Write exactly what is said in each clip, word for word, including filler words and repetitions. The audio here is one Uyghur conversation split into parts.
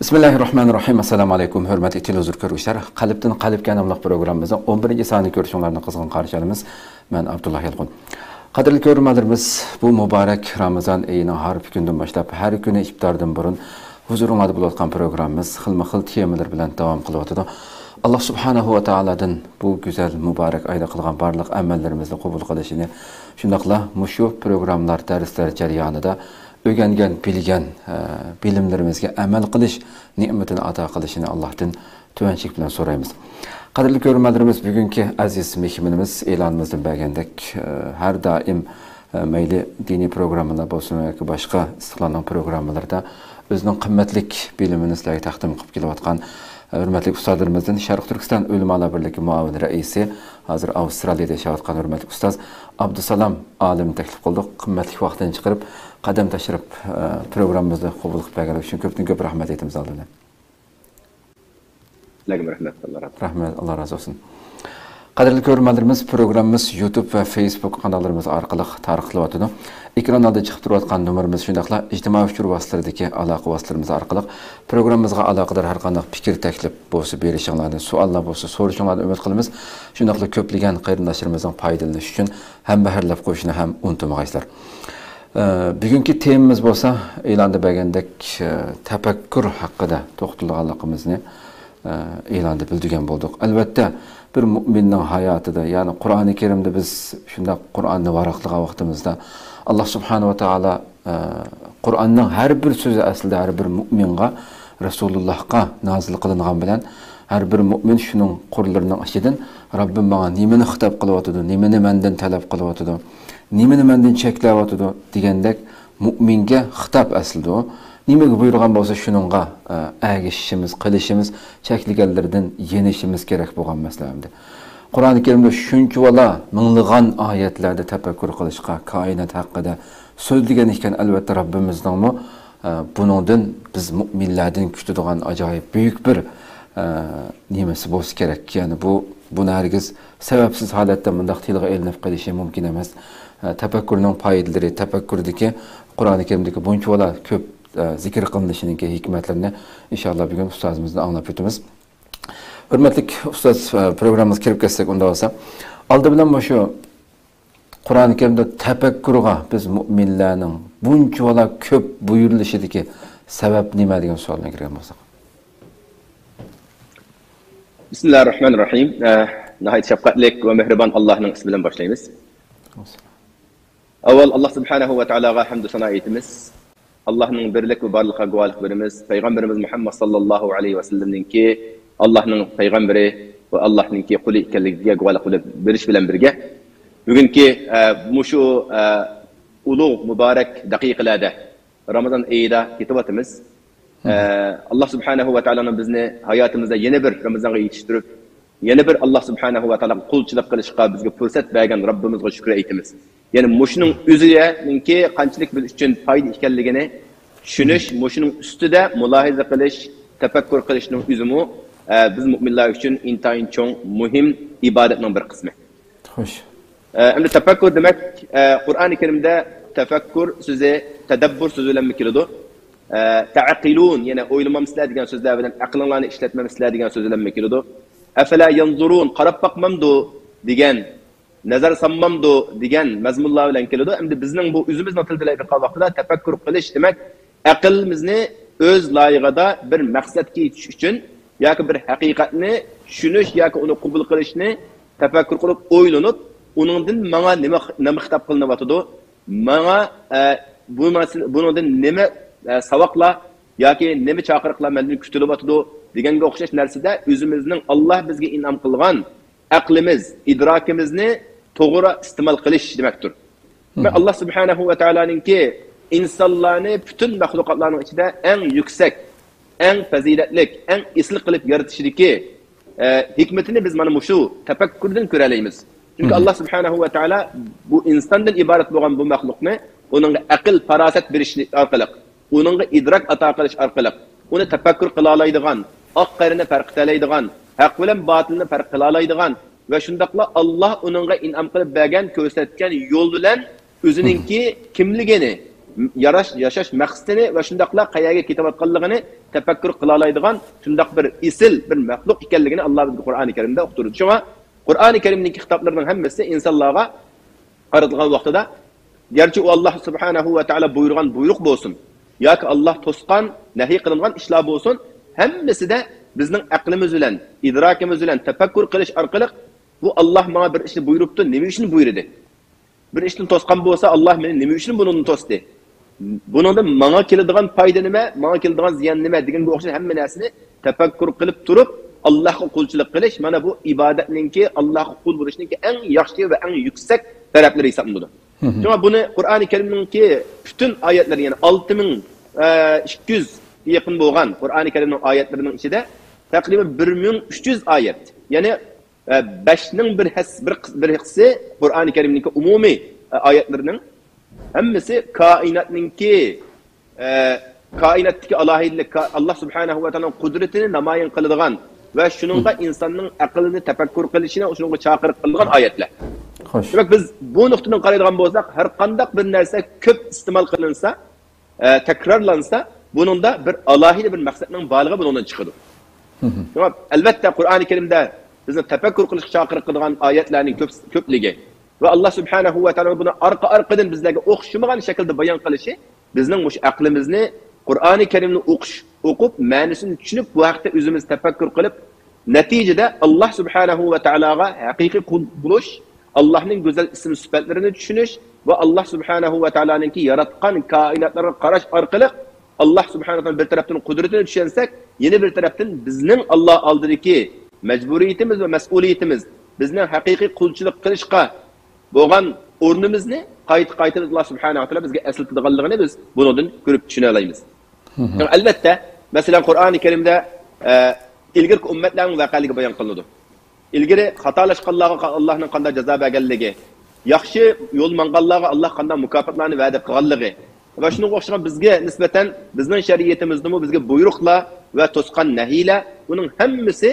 بىسمىللاھىررەھمانىررەھىم. ئەسسالامۇ ئەلەيكۇم، ھۆرمەتلىك تېلېۋىزور كۆرگۈچىلەر. قەلبتىن قەلبكە ناملىق پروگراممىمىزنىڭ ئون بىرىنچى سانىنى كۆرۈشۈڭلارنى قىزغىن قارشى ئالىمىز. مەن ئابدۇللا يالقۇن. قەدىرلىك كۆرۈرمەنلىرىمىز، بۇ مۇبارەك رامىزان ئېيىنىڭ ھارپا كۈنىدىن باشلاپ ھەر كۈنى ئىپتاردىن بۇرۇن ھۇزۇرۇڭلاردا بولۇۋاتقان پروگراممىمىز خىلمۇ خىل تېمىلار بىلەن داۋام قىلىۋاتىدۇ. ئاللا سۇبھانەھۇ ۋە تائالادىن بۇ گۈزەل مۇبارەك ئايدا قىلغان بارلىق ئەمەللىرىمىزنى قوبۇل قىلىشىنى، شۇنداقلا مۇشۇ پروگراممىلار، دەرسلەر جەريانىدا ئۆگەنگەن، بىلگەن، ئە، بىلىملىرىمىزگە ئەمەل قىلىش نېمىتىنى ئاتا قىلىشىنى ئاللاھتىن تۆۋەنچىلىك بىلەن سورايمىز. قەدىرلىك كۆرۈرمەنلىرىمىز، بۈگۈنكى ئەزىز مېھمىنىمىز ئېلانىمىزدىن بەرگەندەك، ئە، ھەر دائىم، ئە، مەيلى دىنىي پروگراممىلار بولسۇن ياكى باشقا ئىستىقلالنىڭ پروگراممىلىرىدا ئۆزىنىڭ قىممەتلىك بىلىمىنى سىلەرگە تەقدىم قىلىپ كېلىۋاتقان، ئە، ھۆرمەتلىك ئۇستازلىرىمىزدىن شەرقىي تۈركىستان ئۆلىمالار بىرلىكى مۇئاۋىن رەئىسى، ھازىر ئاۋسترالىيەدە ياشاۋاتقان ھۆرمەتلىك ئۇستاز ئابدۇسالام ئالىمنى تەكلىپ قىلدۇق. قىممەتلىك ۋاقتىنى چىقىرىپ، قەدەم تەشرىپ، ئە، پروگراممىمىزنى قوبۇل قىلىپ بەرگەنلىكى ئۈچۈن كۆپتىن كۆپ رەھمەت ئېيتىمىز ئالدى بىلەن. سىلەرگىمۇ رەھمەت، ئاللا رازى بولسۇن. رەھمەت، ئاللا رازى بولسۇن. قەدىرلىك كۆرۈرمەنلىرىمىز، پروگراممىمىز يۇتۇب ۋە فېيسبۇك قاناللىرىمىز ئارقىلىق تارقىتىلىۋاتىدۇ. ئېكران ئالدىدا چىقىپ تۇرۇۋاتقان نومۇرىمىز، شۇنداقلا ئىجتىمائىي ئۇچۇر ۋاسىتىلىرىدىكى ئالاقە ۋاسىتىلىرىمىز ئارقىلىق پروگراممىمىزغا ئالاقىدار ھەر قانداق پىكىر، تەكلىپ بولسا بېرىشىڭلارنى، سوئاللار بولسا سورىشىڭلارنى ئۈمىد قىلىمىز. شۇنداقلا كۆپلىگەن قېرىنداشلىرىمىزنىڭ پايدىلىنىشى ئۈچۈن ھەمبەھىرلەپ قويۇشنى ھەم ئۇنتۇمىغايسىلەر. ئە، بۈگۈنكى تېمىمىز بولسا ئېلاندا بەرگەندەك، ئە، تەپەككۇر ھەققىدە توختىلىدىغانلىقىمىزنى، ئە، ئېلاندا بىلدۈرگەن بولدۇق. ئەلۋەتتە، بىر مۇئمىننىڭ ھاياتىدا، يەنى قۇرئانى كەرىمدە بىز شۇنداق قۇرئاننى ۋاراقلىغان ۋاقتىمىزدا، ئاللا سۇبھانەھۇ ۋە تائالا، ئە، قۇرئاننىڭ ھەر بىر سۆزى ئەسلىدە ھەر بىر مۇئمىنغا، رەسۇلۇللاھقا نازىل قىلىنغان بىلەن، ھەر بىر مۇئمىن شۇنىڭ قۇرلىرىنىڭ ئىچىدىن رەببىم ماڭا نېمىنى خىتاب قىلىۋاتىدۇ، نېمىنى مەندىن تەلەپ قىلىۋاتىدۇ، نېمىنى مەندىن چەكلەۋاتىدۇ دېگەندەك مۇئمىنگە خىتاب ئەسلىدە ئۇ. نېمىگە بۇيرۇغان بولسا شۇنىڭغا، ئە، ئەگىشىشىمىز، قىلىشىمىز، چەكلىگەنلىرىدىن يېنىشىمىز كېرەك بولغان مەسىلە ئەمدى. قۇرئانى كەرىمدە شۇنچىۋالا مىڭلىغان ئايەتلەردە تەپەككۇر قىلىشقا، كائىنات ھەققىدە سۆزلىگەن ئىكەن، ئەلۋەتتە رەببىمىزنىڭمۇ، ئە، بۇنىڭدىن بىز مۇئمىنلەردىن كۈتىدىغان ئاجايىپ بۈيۈك بىر، ئە، نېمىسى بولسا كېرەك. يەنى بۇ، بۇنى ھەرگىز سەۋەبسىز ھالەتتە مۇنداق تىلغا ئېلىنىپ قېلىشى مۇمكىن ئەمەس. ئە، تەپەككۇرنىڭ پايدىلىرى، تەپەككۇردىكى، قۇرئانى كەرىمدىكى بۇنچىۋالا كۆپ، ئە، زىكىر قىلىنىشىنىڭكى ھېكمەتلىرىنى ئىنشاللا بۈگۈن ئۇستازىمىزدىن ئاڭلاپ ئۆتىمىز. ھۆرمەتلىك ئۇستاز، ئە، پروگراممىمىزغا كىرىپ كەتسەك ئۇنداق بولسا. ئالدى بىلەن مۇشۇ قۇرئانى كەرىمدە تەپەككۇرغا بىز مۇئمىنلارنىڭ بۇنچىۋالا كۆپ بۇيرۇلۇشىدىكى سەۋەب نېمە دېگەن سوئال بىلەن كىرگەن بولساق. بىسمىللاھىررەھمانىررەھىم. ئە، ناھايىتى شەپقەتلىك ۋە مېھرىبان ئاللاھنىڭ ئىسمى بىلەن باشلايمىز. ئاۋۋال ئاللا سۇبھانەھۇ ۋە تائالاغا ھەمدۇ سانا ئېيتىمىز. ئاللاھنىڭ بىرلىك ۋە بارلىقىغا گۇۋاھلىق بېرىمىز. پەيغەمبىرىمىز مۇھەممەد ساللاللاھۇ ئەلەيھى ۋەسەللەمنىڭكى ئاللاھنىڭ پەيغەمبىرى ۋە ئاللاھنىڭكى قۇلى ئىكەنلىكىگە گۇۋاھلىق بىلە-، بېرىش بىلەن بىرگە، بۈگۈنكى، ئە، مۇشۇ، ئە، ئۇلۇغ مۇبارەك دەقىقىلەردە، رامىزان ئېيىدا كېتىۋاتىمىز. ئە، ئاللا سۇبھانەھۇ ۋە تائالانىڭ بىزنى ھاياتىمىزدا يەنە بىر رامىزانغا يېتىشتۈرۈپ، يەنە بىر ئاللا سۇبھانەھۇ ۋە تائالاغا قۇلچىلىق قىلىشقا بىزگە پۇرسەت بەرگەن رەببىمىزغا شۈكۈر ئېيتىمىز. يەنى مۇشۇنىڭ ئۆزىنىڭكى قانچىلىك بىز ئۈچۈن پايدا ئىكەنلىكىنى چۈشىنىش، مۇشۇنىڭ ئۈستىدە مۇلاھىزە قىلىش، تەپەككۇر قىلىشنىڭ ئۆزىمۇ، ئە، بىز مۇئمىنلار ئۈچۈن ئىنتايىن چوڭ، مۇھىم ئىبادەتنىڭ بىر قىسمى. خوش. ئە، ئەمدى تەپەككۇر دېمەك، ئە، قۇرئانى كەرىمدە تەپەككۇر سۆزى تەدەببۇر سۆزى بىلەنمۇ كېلىدۇ. ئە، تەئقىلۇن، يەنى ئويلىمامسىلەر دېگەن سۆزلەر بىلەن، ئەقلىڭلارنى ئىشلەتمەمسىلەر دېگەن سۆز بىلەنمۇ كېلىدۇ. ئەفەلا يەنزۇرۇن، قاراپ باقمامدۇ دېگەن، نەزەر سالمامدۇ دېگەن مەزمۇنلار بىلەن كېلىدۇ. ئەمدى بىزنىڭ بۇ ئۆزىمىزنىڭ تىلىدا ئېيتقان ۋاقتىدا تەپەككۇر قىلىش دېمەك، ئەقلىمىزنى ئۆز لايىقىدا بىر مەقسەتكە يېتىش ئۈچۈن ياكى بىر ھەقىقەتنى چۈشىنىش ياكى ئۇنى قوبۇل قىلىشنى تەپەككۇر قىلىپ، ئويلىنىپ، ئۇنىڭدىن ماڭا نېمە، نېمە خىتاب قىلىنىۋاتىدۇ؟ ماڭا، ئە، بۇ مەسىلە، بۇنىڭدىن نېمە، ئە، ساۋاقلار ياكى نېمە چاقىرىقلار مەندىن كۈتۈلۈۋاتىدۇ دېگەنگە ئوخشاش نەرسىدە ئۆزىمىزنىڭ ئاللا بىزگە ئىنئام قىلغان ئەقلىمىز، ئىدراكىمىزنى توغرا ئىستېمال قىلىش دېمەكتۇر. ۋە ئاللا سۇبھانەھۇ ۋە تائالانىڭكى ئىنسانلارنى پۈتۈن مەخلۇقاتلارنىڭ ئىچىدە ئەڭ يۈكسەك، ئەڭ پەزىلەتلىك، ئەڭ ئېسىل قىلىپ يارىتىشىدىكى، ئە، ھېكمىتىنى بىز مانا مۇشۇ تەپەككۇردىن كۆرەلەيمىز. چۈنكى ئاللا سۇبھانەھۇ ۋە تائالا بۇ ئىنساندىن ئىبارەت بولغان بۇ مەخلۇقنى ئۇنىڭغا ئەقىل، پاراسەت بېرىش ئارقىلىق، ئۇنىڭغا ئىدراك ئاتا قىلىش ئارقىلىق، ئۇنى تەپەككۇر قىلالايدىغان، ئاق قارىنى پەرق قىلالايدىغان، ھەق بىلەن باتىلنى پەرق قىلالايدىغان ۋە شۇنداقلا ئاللا ئۇنىڭغا ئىنئام قىلىپ بەرگەن، كۆرسەتكەن يول بىلەن ئۆزىنىڭكى كىملىكىنى، ياراش، ياشاش مەقسىتىنى ۋە شۇنداقلا قەيەرگە كېتىۋاتقانلىقىنى تەپەككۇر قىلالايدىغان شۇنداق بىر ئېسىل بىر مەخلۇق ئىكەنلىكىنى ئاللا بىزگە قۇرئانى كەرىمدە ئۇقتۇرىدۇ. شۇڭا قۇرئانى كەرىمنىڭكى خىتابلىرىنىڭ ھەممىسى ئىنسانلارغا قارىتىلغان ۋاقتىدا، گەرچە ئۇ ئاللا سۇبھانەھۇ ۋە تائالا بۇيرۇغان بۇيرۇق بولسۇن ياكى ئاللا توسقان نەھى قىلىنغان ئىشلار بولسۇن، ھەممىسىدە بىزنىڭ ئەقلىمىز بىلەن، ئىدراكىمىز بىلەن تەپەككۇر قىلىش ئارقىلىق، بۇ ئاللا ماڭا بىر ئىشنى بۇيرۇپتۇ، نېمە ئۈچۈن بۇيرۇدى؟ بىر ئىشتىن توسقان بولسا، ئاللا مېنى نېمە ئۈچۈن بۇنىڭدىن توستى؟ بۇنىڭدىن ماڭا كېلىدىغان پايدا نېمە؟ ماڭا كېلىدىغان زىيان نېمە؟ دېگەنگە ئوخشاش ھەممە نەرسىنى تەپەككۇر قىلىپ تۇرۇپ، ئاللاغا قۇلچىلىق قىلىش، مانا بۇ ئىبادەتنىڭكى، ئاللاغا قۇل بولۇشنىڭكى ئەڭ ياخشى ۋە ئەڭ يۈكسەك تەرەپلىرى ھېسابلىنىدۇ. شۇڭا بۇنى قۇرئانى كەرىمنىڭكى پۈتۈن ئايەتلىرى، يەنى ئالتە مىڭ ئىككى يۈزگە يېقىن بولغان قۇرئانى كەرىمنىڭ ئايەتلىرىنىڭ ئىچىدە تەقرىبەن بىر مىڭ ئۈچ يۈز ئايەت، يەنى ئە، بەشنىڭ بىر ھەس-، بىر قىس-، بىر قىسمى قۇرئانى كەرىمنىڭكى ئومۇمىي، ئە، ئايەتلىرىنىڭ ھەممىسى كائىناتنىڭكى، ئە، كائىناتتىكى ئالاھىدىلىك، كا-، ئاللا سۇبھانەھۇ ۋە تائالانىڭ قۇدرىتىنى نامايان قىلىدىغان ۋە شۇنىڭغا ئىنساننىڭ ئەقلىنى تەپەككۇر قىلىشىنى شۇنىڭغا چاقىرىق قىلىدىغان ئايەتلەر. خوش. دېمەك، بىز بۇ نۇقتىدىن قارايدىغان بولساق، ھەر قانداق بىر نەرسە كۆپ ئىستېمال قىلىنسا، ئە، تەكرارلانسا، بۇنىڭدا بىر ئالاھىدە بىر مەقسەتنىڭ بارلىقى بۇنىڭدىن چىقىدۇ. شۇڭا، ئەلۋەتتە، قۇرئانى كەرىمدە بىزنى تەپەككۇر قىلىشقا چاقىرىدىغان ئايەتلەرنىڭ كۆپ، كۆپلۈكى ۋە ئاللا سۇبھانەھۇ ۋە تائالانىڭ بۇنى ئارقا-ئارقىدىن بىزلەرگە ئوخشىمىغان شەكىلدە بايان قىلىشى بىزنىڭ مۇشۇ ئەقلىمىزنى قۇرئانى كەرىمنى ئوقۇش، ئوقۇپ، مەنىسىنى چۈشىنىپ، بۇ ھەقتە ئۆزىمىز تەپەككۇر قىلىپ، نەتىجىدە، ئاللا سۇبھانەھۇ ۋە تائالاغا ھەقىقىي قۇل بولۇش، ئاللانىڭ گۈزەل ئىسىم سۈپەتلىرىنى چۈشىنىش ۋە ئاللا سۇبھانەھۇ ۋە تائالانىڭكى ياراتقان كائىناتلارغا قاراش ئارقىلىق، ئاللا سۇبھانەھۇ ۋە تائالا بىر تەرەپتىن قۇدرىتىنى چۈشەنسەك، يەنە بىر تەرەپتىن بىزنىڭ ئاللا ئالدىدىكى مەجبۇرىيىتىمىز ۋە مەسئۇلىيىتىمىز، بىزنىڭ ھەقىقىي قۇلچىلىق قىلىشقا بولغان ئورنىمىزنى قايتا-قايتا ئاللا سۇبھانەھۇ ۋە تائالا بىزگە ئەسلىتىدىغانلىقىنى بىز بۇنىڭدىن كۆرۈپ چۈشىنەلەيمىز. ئەلۋەتتە، مەسىلەن، قۇرئانى كەرىمدە، ئە، ئىلگىرىكى ئۈممەتلەرنىڭ ۋەقەلىكى بايان قىلىنىدۇ. ئىلگىرى خاتالاشقانلارغا ئاللانىڭ قانداق جازا بەرگەنلىكى، ياخشى يول ماڭغانلارغا ئاللا قانداق مۇكاپاتلارنى ۋەدە قىلغانلىقى ۋە شۇنىڭغا ئوخشىغان بىزگە نىسبەتەن بىزنىڭ شەرىئىتىمىزدىمۇ بىزگە بۇيرۇقلار ۋە توسقان نەھىيلەر، بۇنىڭ ھەممىسى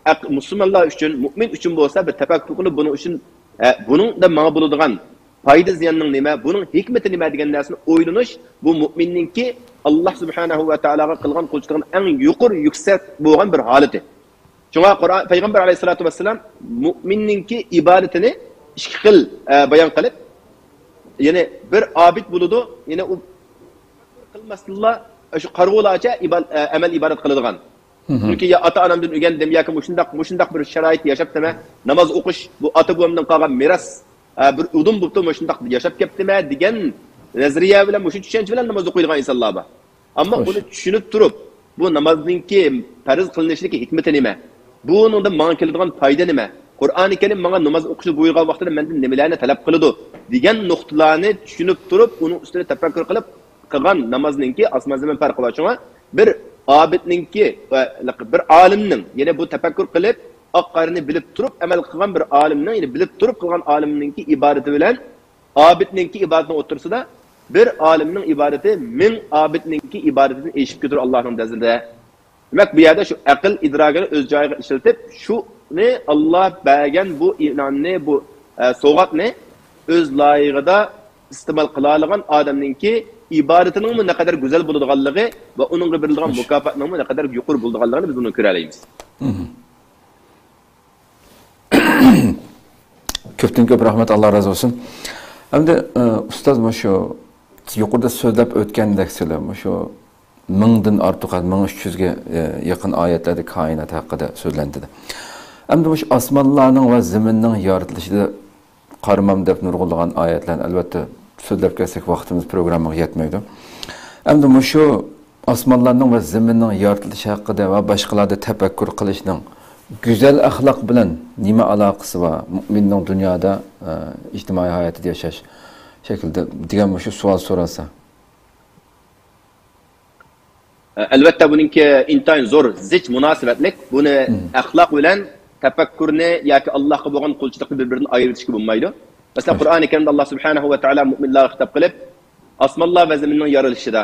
ئەق-، مۇسۇلمانلار ئۈچۈن، مۇئمىن ئۈچۈن بولسا بىر تەپەككۇر قىلىپ، بۇنىڭ ئۈچۈن، ئە، بۇنىڭدا ماڭا بولىدىغان پايدا زىياننىڭ نېمە، بۇنىڭ ھېكمىتى نېمە دېگەن نەرسىنى ئويلىنىش، بۇ مۇئمىننىڭكى ئاللا سۇبھانەھۇ ۋە تائالاغا قىلغان قۇلچىلىقىنىڭ ئەڭ يۇقىرى يۈكسەك بولغان بىر ھالىتى. شۇڭا قۇرئان، پەيغەمبەر ئەلەيھىسسالاتۇ ۋەسسالام مۇئمىننىڭكى ئىبادىتىنى ئىككى خىل، ئە، بايان قىلىپ، يەنى بىر ئابىد بولىدۇ، يەنى ئۇ قىلماستىنلا شۇ قارىغۇلارچە ئىبا-، ئە، ئەمەل ئىبادەت قىلىدىغان. چۈنكى يا ئاتا-ئانامدىن ئۆگەندىم ياكى مۇشۇنداق، مۇشۇنداق بىر شارائىتتا ياشاپتىمەن، ناماز ئوقۇش بۇ ئاتا-بوۋامدىن قالغان مىراس، ئە، بىر ئۇدۇم بوپتۇ، مۇشۇنداق ياشاپ كەپتىمەن دېگەن نەزەرىيە بىلەن، مۇشۇ چۈشەنچە بىلەن ناماز ئوقۇيدىغان ئىنسانلار بار. ئەمما بۇنى چۈشىنىپ تۇرۇپ، بۇ نامازنىڭكى پەرز قىلىنىشىدىكى ھېكمىتى نېمە؟ بۇنىڭدىن ماڭا كېلىدىغان پايدا نېمە؟ قۇرئانى كەرىم ماڭا ناماز ئوقۇشنى بۇيرۇغان ۋاقتىدا مەندىن نېمىلەرنى تەلەپ قىلىدۇ؟ دېگەن نۇقتىلارنى چۈشىنىپ تۇرۇپ، ئۇنىڭ ئۈستىدە تەپەككۇر قىلىپ قىلغان نامازنىڭكى ئاسمان زېمىن پەرقى بار. شۇڭا بىر ئابىدنىڭكى، بىر ئالىمنىڭ، يەنى بۇ تەپەككۇر قىلىپ، ئاق قارىنى بىلىپ تۇرۇپ ئەمەل قىلغان بىر ئالىمنىڭ، يەنى بىلىپ تۇرۇپ قىلغان ئالىمنىڭكى ئىبادىتى بىلەن ئابىدنىڭكى ئىبادىتىنىڭ ئوتتۇرىسىدا بىر ئالىمنىڭ ئىبادىتى مىڭ ئابىدنىڭكى ئىبادىتىدىن ئېشىپ كېتىدۇ ئاللانىڭ نەزىرىدە. دېمەك، بۇ يەردە شۇ ئەقىل ئىدراكىنى ئۆز جايىغا ئىشلىتىپ، شۇنى ئاللا بەرگەن بۇ ئىنئامنى، بۇ، ئە، سوۋغاتنى ئۆز لايىقىدا ئىستېمال قىلالىغان ئادەمنىڭكى ئىبادىتىنىڭمۇ نەقەدەر گۈزەل بولىدىغانلىقى ۋە ئۇنىڭغا بېرىلىدىغان مۇكاپاتنىڭمۇ نەقەدەر يۇقىرى بولىدىغانلىقىنى بىز بۇنى كۆرەلەيمىز. كۆپتىن كۆپ رەھمەت، ئاللا رازى بولسۇن. ئەمدى، ئە، ئۇستاز، مۇشۇ يۇقىرىدا سۆزلەپ ئۆتكەندەك سىلەر، مۇشۇ مىڭدىن ئارتۇق، مىڭ ئۈچ يۈزگە، ئە، يېقىن ئايەتلەردە كائىنات ھەققىدە سۆزلەندى. ئەمدى مۇشۇ ئاسمانلارنىڭ ۋە زېمىننىڭ يارىتىلىشىدا قارىمام دەپ نۇرغۇنلىغان ئايەتلەرنى، ئەلۋەتتە، سۆزلەپ كەتسەك ۋاقتىمىز پروگراممىغا يەتمەيدۇ. ئەمدى مۇشۇ ئاسمانلارنىڭ ۋە زېمىننىڭ يارىتىلىشى ھەققىدە ۋە باشقىلاردا تەپەككۇر قىلىشنىڭ گۈزەل ئەخلاق بىلەن نېمە ئالاقىسى بار؟ مۇئمىننىڭ دۇنيادا، ئە، ئىجتىمائىي ھاياتىدا ياشاش شەكلىدە دېگەن مۇشۇ سوئال سورالسا. ئەلۋەتتە، بۇنىڭكى ئىنتايىن زور، زىچ مۇناسىۋەتلىك. بۇنى ئەخلاق بىلەن تەپەككۇرنى ياكى ئاللاھقا بولغان قۇلچىلىقنى بىر-بىرىدىن ئايرىۋېتىشكە بولمايدۇ. مەسىلەن، قۇرئانى كەرىمدە ئاللا سۇبھانەھۇ ۋە تائالا مۇئمىنلارغا خىتاب قىلىپ، ئاسمانلار ۋە زېمىننىڭ يارىلىشىدا،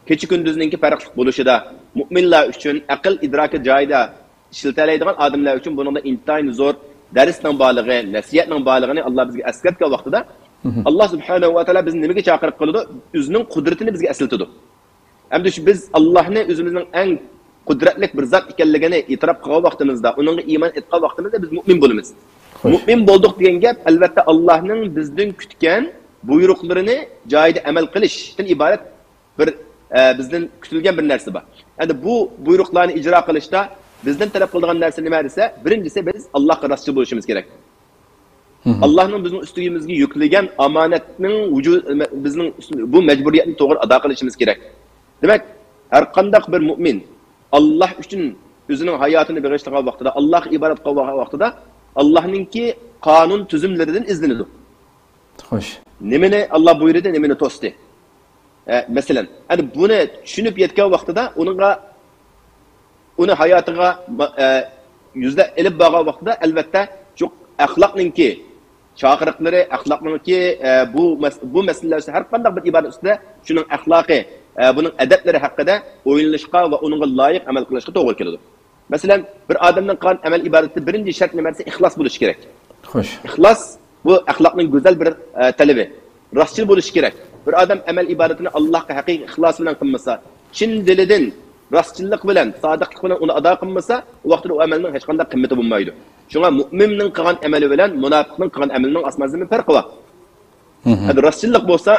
كېچە-كۈندۈزنىڭكى پەرقلىق بولۇشىدا، مۇئمىنلار ئۈچۈن ئەقىل ئىدراكى جايىدا ئىشلىتەلەيدىغان ئادەملەر ئۈچۈن بۇنىڭدا ئىنتايىن زور دەرسنىڭ بارلىقى، نەسىھەتنىڭ بارلىقىنى ئاللا بىزگە ئەسكەرتكەن ۋاقتىدا، ئاللا سۇبھانەھۇ ۋە تائالا بىزنى نېمىگە چاقىرىق قىلىدۇ؟ ئۆزىنىڭ قۇدرىتىنى بىزگە ئەسلىتىدۇ. ئەمدى شۇ بىز ئاللانى ئۆزىمىزنىڭ ئەڭ قۇدرەتلىك بىر زات ئىكەنلىكىنى ئېتىراپ قىلغان ۋاقتىمىزدا، ئۇنىڭغا ئىمان ئېيتقان ۋاقتىمىزدا بىز مۇئمىن بولىمىز. خوش. مۇئمىن بولدۇق دېگەن گەپ، ئەلۋەتتە، ئاللانىڭ بىزدىن كۈتكەن بۇيرۇقلىرىنى جايىدا ئەمەل قىلىشتىن ئىبارەت بىر، ئە، بىزدىن كۈتۈلگەن بىر نەرسە بار. ئەمدى بۇ بۇيرۇقلارنى ئىجرا قىلىشتا بىزدىن تەلەپ قىلىدىغان نەرسە نېمە دېسە، بىرىنچىسى، بىز ئاللاغا راستچىل بولۇشىمىز كېرەك. ئاللاھنىڭ بىزنىڭ ئۈستىمىزگە يۈكلىگەن ئامانەتنىڭ ۋۇجۇ-، بىزنىڭ ئۈستىمىز-، بۇ مەجبۇرىيەتنى توغرا ئادا قىلىشىمىز كېرەك. دېمەك، ھەر قانداق بىر مۇئمىن ئاللاھ ئۈچۈن ئۆزىنىڭ ھاياتىنى بېغىشلىغان ۋاقتىدا، ئاللاھقا ئىبادەت قىلغان ۋاقتىدا، ئاللاھنىڭكى قانۇن تۈزۈملىرىدىن ئىزدىنىدۇ. خوش. نېمىنى ئاللاھ بۇيرۇدى، نېمىنى توستى. ئە، مەسىلەن، ئەنە بۇنى چۈشىنىپ يەتكەن ۋاقتىدا ئۇنىڭغا، ئۇنى ھاياتىغا، ئە، يۈزلە ئېلىپ بارغان ۋاقتىدا، ئەلۋەتتە، شۇ ئەخلاقنىڭكى چاقىرىقلىرى، ئەخلاقنىڭكى، ئە، بۇ مەس-، بۇ مەسىلىلەر ھەر قانداق بىر ئىبادەت ئۈستىدە شۇنىڭ ئەخلاقى، ئە، بۇنىڭ ئەدەپلىرى ھەققىدە ئويلىنىشقا ۋە ئۇنىڭغا لايىق ئەمەل قىلىشقا توغرا كېلىدۇ. مەسىلەن، بىر ئادەمنىڭ قىلغان ئەمەل ئىبادىتى بىرىنچى شەرت نېمە دېسە، ئىخلاس بولۇشى كېرەك. خوش. ئىخلاس، بۇ ئەخلاقنىڭ گۈزەل بىر، ئە، تەلىپى. راستچىل بولۇشى كېرەك. بىر ئادەم ئەمەل ئىبادىتىنى ئاللاھقا ھەقىقىي ئىخلاس بىلەن قىلمىسا، چىن دىلىدىن، راستچىللىق بىلەن، سادىقلىق بىلەن ئۇنى ئادا قىلمىسا، ئۇ ۋاقىتتا ئۇ ئەمەلنىڭ ھېچقانداق قىممىتى بولمايدۇ. شۇڭا مۇئمىننىڭ قىلغان ئەمىلى بىلەن مۇناپىقنىڭ قىلغان ئەمىلىنىڭ ئاسمان زېمىن پەرقى بار. ئەمدى راستچىللىق بولسا،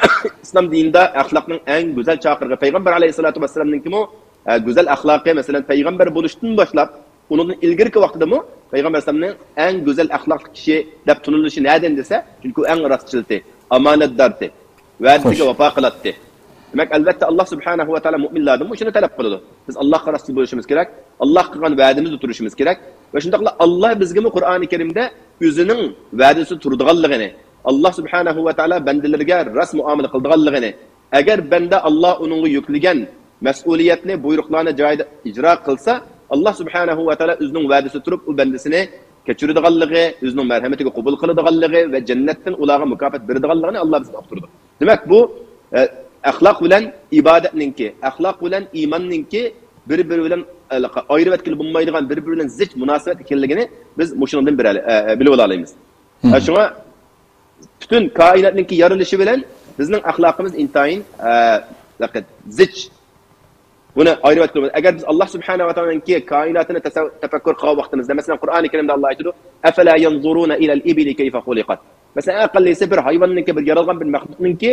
ئىسلام دىنىدا ئەخلاقنىڭ ئەڭ گۈزەل چاقىرىقى. پەيغەمبەر ئەلەيھىسسالاتۇ ۋەسسالامنىڭكىمۇ، ئە، گۈزەل ئەخلاقى، مەسىلەن، پەيغەمبەر بولۇشتىن باشلاپ، ئۇنىڭدىن ئىلگىرىكى ۋاقتىدىمۇ پەيغەمبەر ئەلەيھىسسالامنى ئەڭ گۈزەل ئەخلاقلىق كىشى دەپ تونۇلۇشى نەدىن دېسە، چۈنكى ئۇ ئەڭ راستچىلتى، ئامانەتدارتى، ۋەدىسىگە خوش. ۋاپا قىلاتتى. دېمەك، ئەلۋەتتە، ئاللا سۇبھانەھۇ ۋە تائالا مۇئمىنلاردىنمۇ شۇنى تەلەپ قىلىدۇ. بىز ئاللاھقا راستچىل بولۇشىمىز كېرەك، ئاللاھ قىلغان ۋەدىمىزدە تۇرۇشىمىز كېرەك. ۋە شۇنداقلا ئاللا بىزگىمۇ قۇرئانى كەرىمدە ئۆزىنىڭ ۋەدىسىدە تۇرىدىغانلىقىنى، ئاللا سۇبھانەھۇ ۋە تائالا بەندىلىرىگە راست مۇئامىلە قىلىدىغانلىقىنى، ئەگەر بەندە ئاللا ئۇنىڭغا يۈكلىگەن مەسئۇلىيەتنى، بۇيرۇقلارنى جايىدا ئىجرا قىلسا، ئاللا سۇبھانەھۇ ۋە تائالا ئۆزىنىڭ ۋەدىسىدە تۇرۇپ، ئۇ بەندىسىنى كەچۈرىدىغانلىقى، ئۆزىنىڭ مەرھەمىتىگە قوبۇل قىلىدىغانلىقى ۋە جەننەتتىن ئۇلارغا مۇكاپات بېرىدىغانلىقىنى ئاللا بىزگە ئۇقتۇرىدۇ. دېمەك، بۇ، ئە، ئەخلاق بىلەن ئىبادەتنىڭكى، ئەخلاق بىلەن ئىماننىڭكى بىر-بىرى بىلەن، ئە، ئايرىۋەتكىلى بولمايدىغان، بىر-بىرى بىلەن زىچ مۇناسىۋەت ئىكەنلىكىنى بىز مۇشۇنىڭدىن بىر، ئە، ئە، بىلىۋالالايمىز. ھە، شۇڭا پۈتۈن كائىناتنىڭكى يارىلىشى بىلەن بىزنىڭ ئەخلاقىمىز ئىنتايىن، ئە، زىچ. بۇنى ئايرىۋەتكىلى بولمايدۇ. ئەگەر بىز ئاللا سۇبھانەھۇ ۋە تائالانىڭكى كائىناتىنى تەسەۋ-، تەپەككۇر قىلغان ۋاقتىمىزدا، مەسىلەن، قۇرئانى كەرىمدە ئاللا ئېيتىدۇ، «أفلا ينظرون إلى الإبل كيف خلقت؟» مەسىلەن، ئەڭ ئەقەللىسى بىر ھايۋاننىڭكى، بىر يارالغان بىر مەخلۇقنىڭكى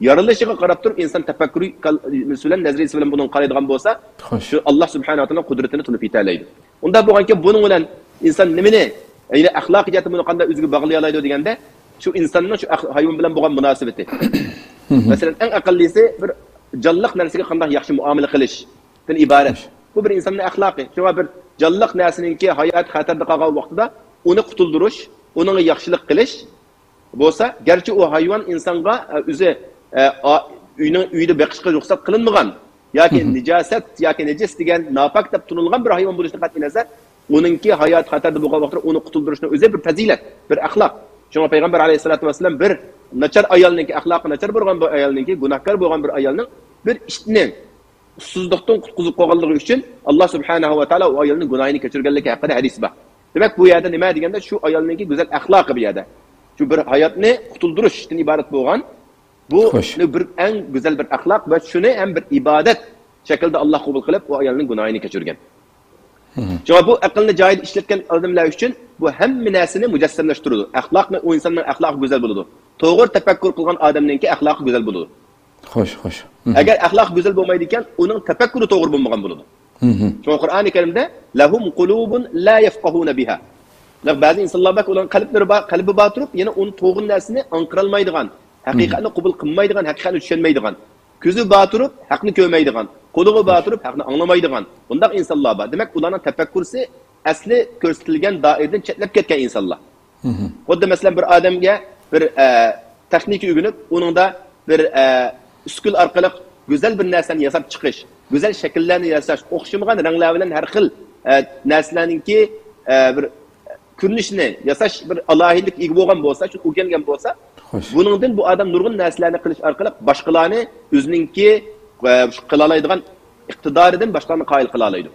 يارىلىشىغا قاراپ تۇرۇپ، ئىنسان تەپەككۇرى كال-، بىلەن، نەزەرىيىسى بىلەن بۇنىڭغا قارايدىغان بولسا، خوش. شۇ ئاللا سۇبھانەھۇ ۋە تائالانىڭ قۇدرىتىنى تونۇپ يېتەلەيدۇ. ئۇنداق بولغانكەن، بۇنىڭ بىلەن ئىنسان نېمىنى، يەنى ئەخلاقىي جەھەتتىن بۇنى قانداق ئۆزىگە باغلىيالايدۇ دېگەندە، شۇ ئىنساننىڭ شۇ ئەخ-، ھايۋان بىلەن بولغان مۇناسىۋىتى. مەسىلەن، ئەڭ ئەقەللىسى بىر جانلىق نەرسىگە قانداق ياخشى مۇئامىلە قىلىشتىن ئىبارەت. بۇ بىر ئىنساننىڭ ئەخلاقى. شۇڭا بىر جانلىق نەرسىنىڭكى ھاياتى خەتەردە قالغان ۋاقتىدا ئۇنى قۇتۇلدۇرۇش، ئۇنىڭغا ياخشىلىق قىلىش بولسا، گەرچە ئۇ ھايۋان ئىنسانغا، ئە، ئۆزى، ئە، ئا-، ئۆينىڭ، ئۆيدە بېقىشقا رۇخسەت قىلىنمىغان ياكى نىجاسەت ياكى نەجىس دېگەن، ناپاك دەپ تونۇلغان بىر ھايۋان بولۇشىدىن قەتئىي نەزەر، ئۇنىڭكى ھاياتى خەتەردە بولغان ۋاقىتتا ئۇنى قۇتۇلدۇرۇشنىڭ ئۆزى بىر پەزىلەت، بىر ئەخلاق. شۇڭا پەيغەمبەر ئەلەيھىسسالاتۇ ۋەسسالام بىر ناچار ئايالنىڭكى، ئەخلاقى ناچار بولغان بىر ئايالنىڭكى، گۇناھكار بولغان بىر ئايالنىڭ بىر ئىتنى ئۇسسۇزلۇقتىن قۇتقۇزۇپ قويغانلىقى ئۈچۈن، ئاللا سۇبھانەھۇ ۋە تائالا ئۇ ئايالنىڭ گۇناھىنى كەچۈرگەنلىكى ھەققىدە ھەدىس بار. دېمەك، بۇ يەردە نېمە دېگەندە، شۇ ئايالنىڭكى گۈزەل ئەخلاقى بۇ يەردە. شۇ بىر ھاياتنى قۇتۇلدۇرۇشتىن ئىبارەت بولغان، بۇ خوش. بىر ئەڭ گۈزەل بىر ئەخلاق ۋە شۇنى ھەم بىر ئىبادەت شەكلىدە ئاللا قوبۇل قىلىپ، ئۇ ئايالنىڭ گۇناھىنى كەچۈرگەن. شۇڭا بۇ ئەقىلنى جايىدا ئىشلەتكەن ئادەملەر ئۈچۈن بۇ ھەممە نەرسىنى مۇجەسسەملەشتۈرىدۇ. ئەخلاقنى، ئۇ ئىنساننىڭ ئەخلاقى گۈزەل بولىدۇ. توغرا تەپەككۇر قىلغان ئادەمنىڭكى ئەخلاقى گۈزەل بولىدۇ. خوش، خوش. ئەگەر ئەخلاق گۈزەل بولمايدىكەن، ئۇنىڭ تەپەككۇرى توغرا بولمىغان بولىدۇ. شۇڭا قۇرئانى كەرىمدە، «لهم قلوب لا يفقهون بها». بەزى ئىنسانلار بار، ئۇلارنىڭ قەلبلىرى بار، قەلبى بار تۇرۇپ، يەنە ئۇنى توغرا نەرسىنى ئاڭقىرالمايدىغان، ھەقىقەتنى قوبۇل قىلمايدىغان، ھەقىقەتنى چۈشەنمەيدىغان. كۆزى بار تۇرۇپ، ھەقنى كۆرمەيدىغان، قۇلىقى بار تۇرۇپ، ھەقنى ئاڭلىمايدىغان، بۇنداق ئىنسانلار بار. دېمەك، ئۇلارنىڭ تەپەككۇرىسى ئەسلى كۆرسىتىلگەن دائىرىدىن چەتنەپ كەتكەن ئىنسانلار. خۇددى مەسىلەن، بىر ئادەمگە بىر، ئە، تېخنىكا ئۆگىنىپ، ئۇنىڭدا بىر، ئە، ئۈسكۈن ئارقىلىق گۈزەل بىر نەرسىلەرنى ياساپ چىقىش، گۈزەل شەكىللەرنى ياساش، ئوخشىمىغان رەڭلەر بىلەن ھەر خىل، ئە، نەرسىلەرنىڭكى، ئە، بىر كۆرۈنۈشىنى ياساش بىر ئالاھىدىلىككە ئىگە بولغان بولسا، شۇ ئۆگەنگەن بولسا، خوش. بۇنىڭدىن بۇ ئادەم نۇرغۇن نەرسىلەرنى قىلىش ئارقىلىق باشقىلارنى ئۆزىنىڭكى، ئە، قىلالايدىغان ئىقتىدارىدىن باشقىلارنى قايىل قىلالايدۇ.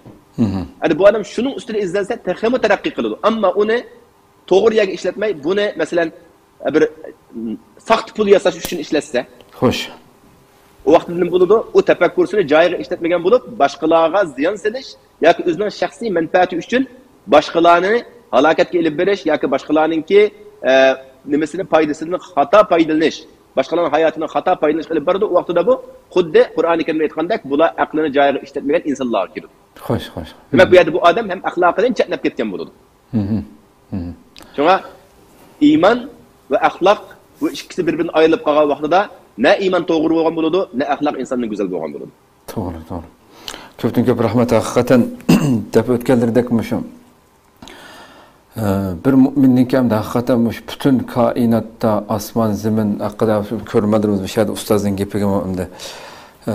يەنى بۇ ئادەم شۇنىڭ ئۈستىدە ئىزدەنسە، تېخىمۇ تەرەققىي قىلىدۇ. ئەمما ئۇنى توغرا يەرگە ئىشلەتمەي، بۇنى، مەسىلەن، بىر ساختا پۇل ياساش ئۈچۈن ئىشلەتسە، خوش. ئۇ ۋاقىتتا نېمە بولىدۇ؟ ئۇ تەپەككۇرسىنى جايىغا ئىشلەتمىگەن بولۇپ، باشقىلارغا زىيان سېلىش ياكى ئۆزىنىڭ شەخسىي مەنپەئەتى ئۈچۈن باشقىلارنى ھالاكەتكە ئېلىپ بېرىش ياكى باشقىلارنىڭكى، ئە، نېمىسىنى، پايدىسىدىن خاتا پايدىلىنىش، باشقىلارنىڭ ھاياتىدىن خاتا پايدىلىنىش ئېلىپ بارىدۇ. ئۇ ۋاقتىدا بۇ خۇددى قۇرئانى كەرىمدە ئېيتقاندەك، بۇلار ئەقلىنى جايىغا ئىشلەتمىگەن ئىنسانلارغا كىرىدۇ. خوش، خوش. دېمەك، بۇ يەردە بۇ ئادەم ھەم ئەخلاقىدىن چەتنەپ كەتكەن بولىدۇ. شۇڭا ئىمان ۋە ئەخلاق، بۇ ئىككىسى بىر-بىرىدىن ئايرىلىپ قالغان ۋاقتىدا نە ئىمان توغرا بولغان بولىدۇ، نە ئەخلاق ئىنساندىن گۈزەل بولغان بولىدۇ. توغرا، توغرا. كۆپتىن كۆپ رەھمەت. ھەقىقەتەن دەپ ئۆتكەنلىرىدەك مۇشۇ، ئە، بىر مۇئمىننىڭكى ھەمدە ھەقىقەتەن مۇشۇ پۈتۈن كائىناتتا، ئاسمان، زېمىن ھەققىدە كۆرۈرمەنلىرىمىز مۇشۇ يەردە ئۇستازنىڭ گېپىگىمۇ ئەمدى، ئە،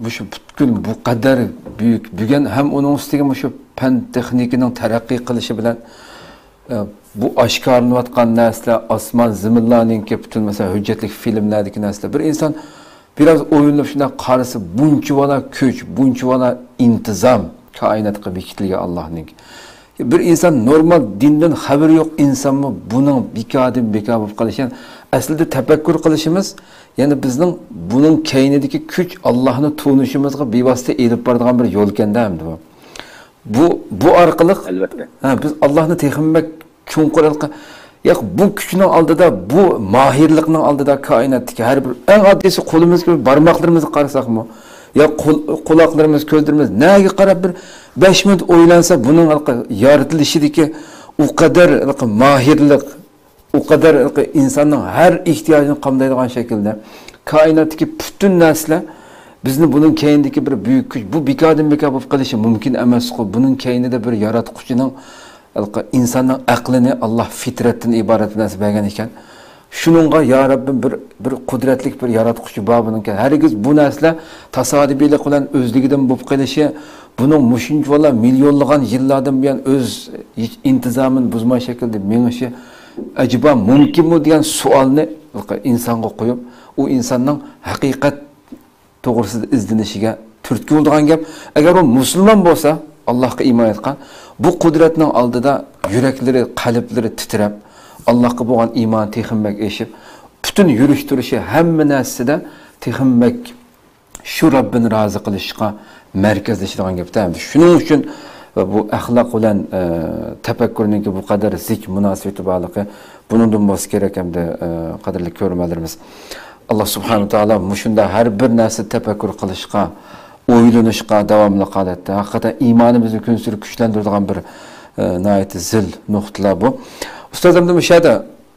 مۇشۇ پۈتكۈل بۇ قەدەر بۈيۈك، بۈگۈن ھەم ئۇنىڭ ئۈستىگە مۇشۇ پەن تېخنىكىنىڭ تەرەققىي قىلىشى بىلەن، ئە، بۇ ئاشكارىلىنىۋاتقان نەرسىلەر، ئاسمان، زېمىنلارنىڭكى پۈتۈن، مەسىلەن، ھۆججەتلىك فىلىملەردىكى نەرسىلەر. بىر ئىنسان بىراز ئويلىنىپ شۇنداق قارىسا، بۇنچىۋالا كۈچ، بۇنچىۋالا ئىنتىزام كائىناتقا بېكىتىلگەن ئاللاھنىڭكى. بىر ئىنسان نورمال دىندىن خەۋىرى يوق ئىنسانمۇ بۇنىڭ بىكاردىن بىكار بولۇپ قېلىشى، يەنى ئەسلىدە تەپەككۇر قىلىشىمىز، يەنى بىزنىڭ بۇنىڭ كەينىدىكى كۈچ ئاللاھنى تونۇشىمىزغا بىۋاسىتە ئېلىپ بارىدىغان بىر يول ئىكەندە ئەمدى بۇ. بۇ، بۇ ئارقىلىق، ئەلۋەتتە، ھە، بىز ئاللاھنى تېخىمۇ بەك چوڭقۇر ھېس قىل-، ياق، بۇ كۈچنىڭ ئالدىدا، بۇ ماھىرلىقنىڭ ئالدىدا كائىناتتىكى ھەر بىر، ئەڭ ئاددىيسى قولىمىزدىكى بىر بارماقلىرىمىزغا قارىساقمۇ، يا قول-، قۇلاقلىرىمىز، كۆزلىرىمىز نەگە قاراپ بىر بەش مىنۇت ئويلانسا، بۇنىڭ ھېلىقى يارىتىلىشىدىكى ئۇ قەدەر ھېلىقى ماھىرلىق، ئۇ قەدەر ھېلىقى ئىنساننىڭ ھەر ئېھتىياجىنى قامدايدىغان شەكىلدە كائىناتتىكى پۈتۈن نەرسىلەر بىزنى بۇنىڭ كەينىدىكى بىر بۈيۈك كۈچ، بۇ بىكاردىن بىكار بولۇپ قېلىشى مۇمكىن ئەمەسقۇ، بۇنىڭ كەينىدە بىر ياراتقۇچىنىڭ، ھېلىقى ئىنساننىڭ ئەقلىنى ئاللاھ فىترەتتىن ئىبارەت بىر نەرسە بەرگەن ئىكەن. شۇنىڭغا، يا رەببىم، بىر، بىر قۇدرەتلىك بىر ياراتقۇچى بار بۇنىڭكى. ھەرگىز بۇ نەرسىلەر تاسادىپىيلىق بىلەن ئۆزلۈكىدىن بولۇپ قېلىشى، بۇنىڭ مۇشۇنچىۋالا مىليونلىغان يىللاردىن بۇيان ئۆز ھېچ ئىنتىزامىنى بۇزماي شەكىلدە مېڭىشى ئەجەبا مۇمكىنمۇ دېگەن سوئالنى ئىنسانغا قويۇپ، ئۇ ئىنساننىڭ ھەقىقەت توغرىسىدا ئىزدىنىشىگە تۈرتكە بولىدىغان گەپ. ئەگەر ئۇ مۇسۇلمان بولسا، ئاللاھقا ئىمان ئېيتقان، بۇ قۇدرەتنىڭ ئالدىدا يۈرەكلىرى، قەلبلىرى تىترەپ، ئاللاھقا بولغان ئىمانى تېخىمۇ بەك ئېشىپ، پۈتۈن يۈرۈش تۇرۇشى، ھەممە نەرسىسىدە تېخىمۇ بەك شۇ رەببىنى رازى قىلىشقا مەركەزلىشىدىغان گەپتە. شۇنىڭ ئۈچۈن بۇ ئەخلاق بىلەن، ئە، تەپەككۇرنىڭكى بۇ قەدەر زىچ مۇناسىۋىتى بارلىقى بۇنىڭدىن بولسا كېرەك ئەمدى، ئە، قەدىرلىك كۆرۈرمەنلىرىمىز. ئاللاھ سۇبھانەھۇ ۋە تائالا مۇشۇنداق ھەر بىر نەرسە تەپەككۇر قىلىشقا، ئويلىنىشقا داۋاملىق ھالەتتە. ھەقىقەتەن ئىمانىمىزنى كۈنسېرى كۈچلەندۈرىدىغان بىر، ئە، ناھايىتى زىل نۇقتىلار بۇ. ئۇستاز، ئەمدى مۇشۇ يەردە،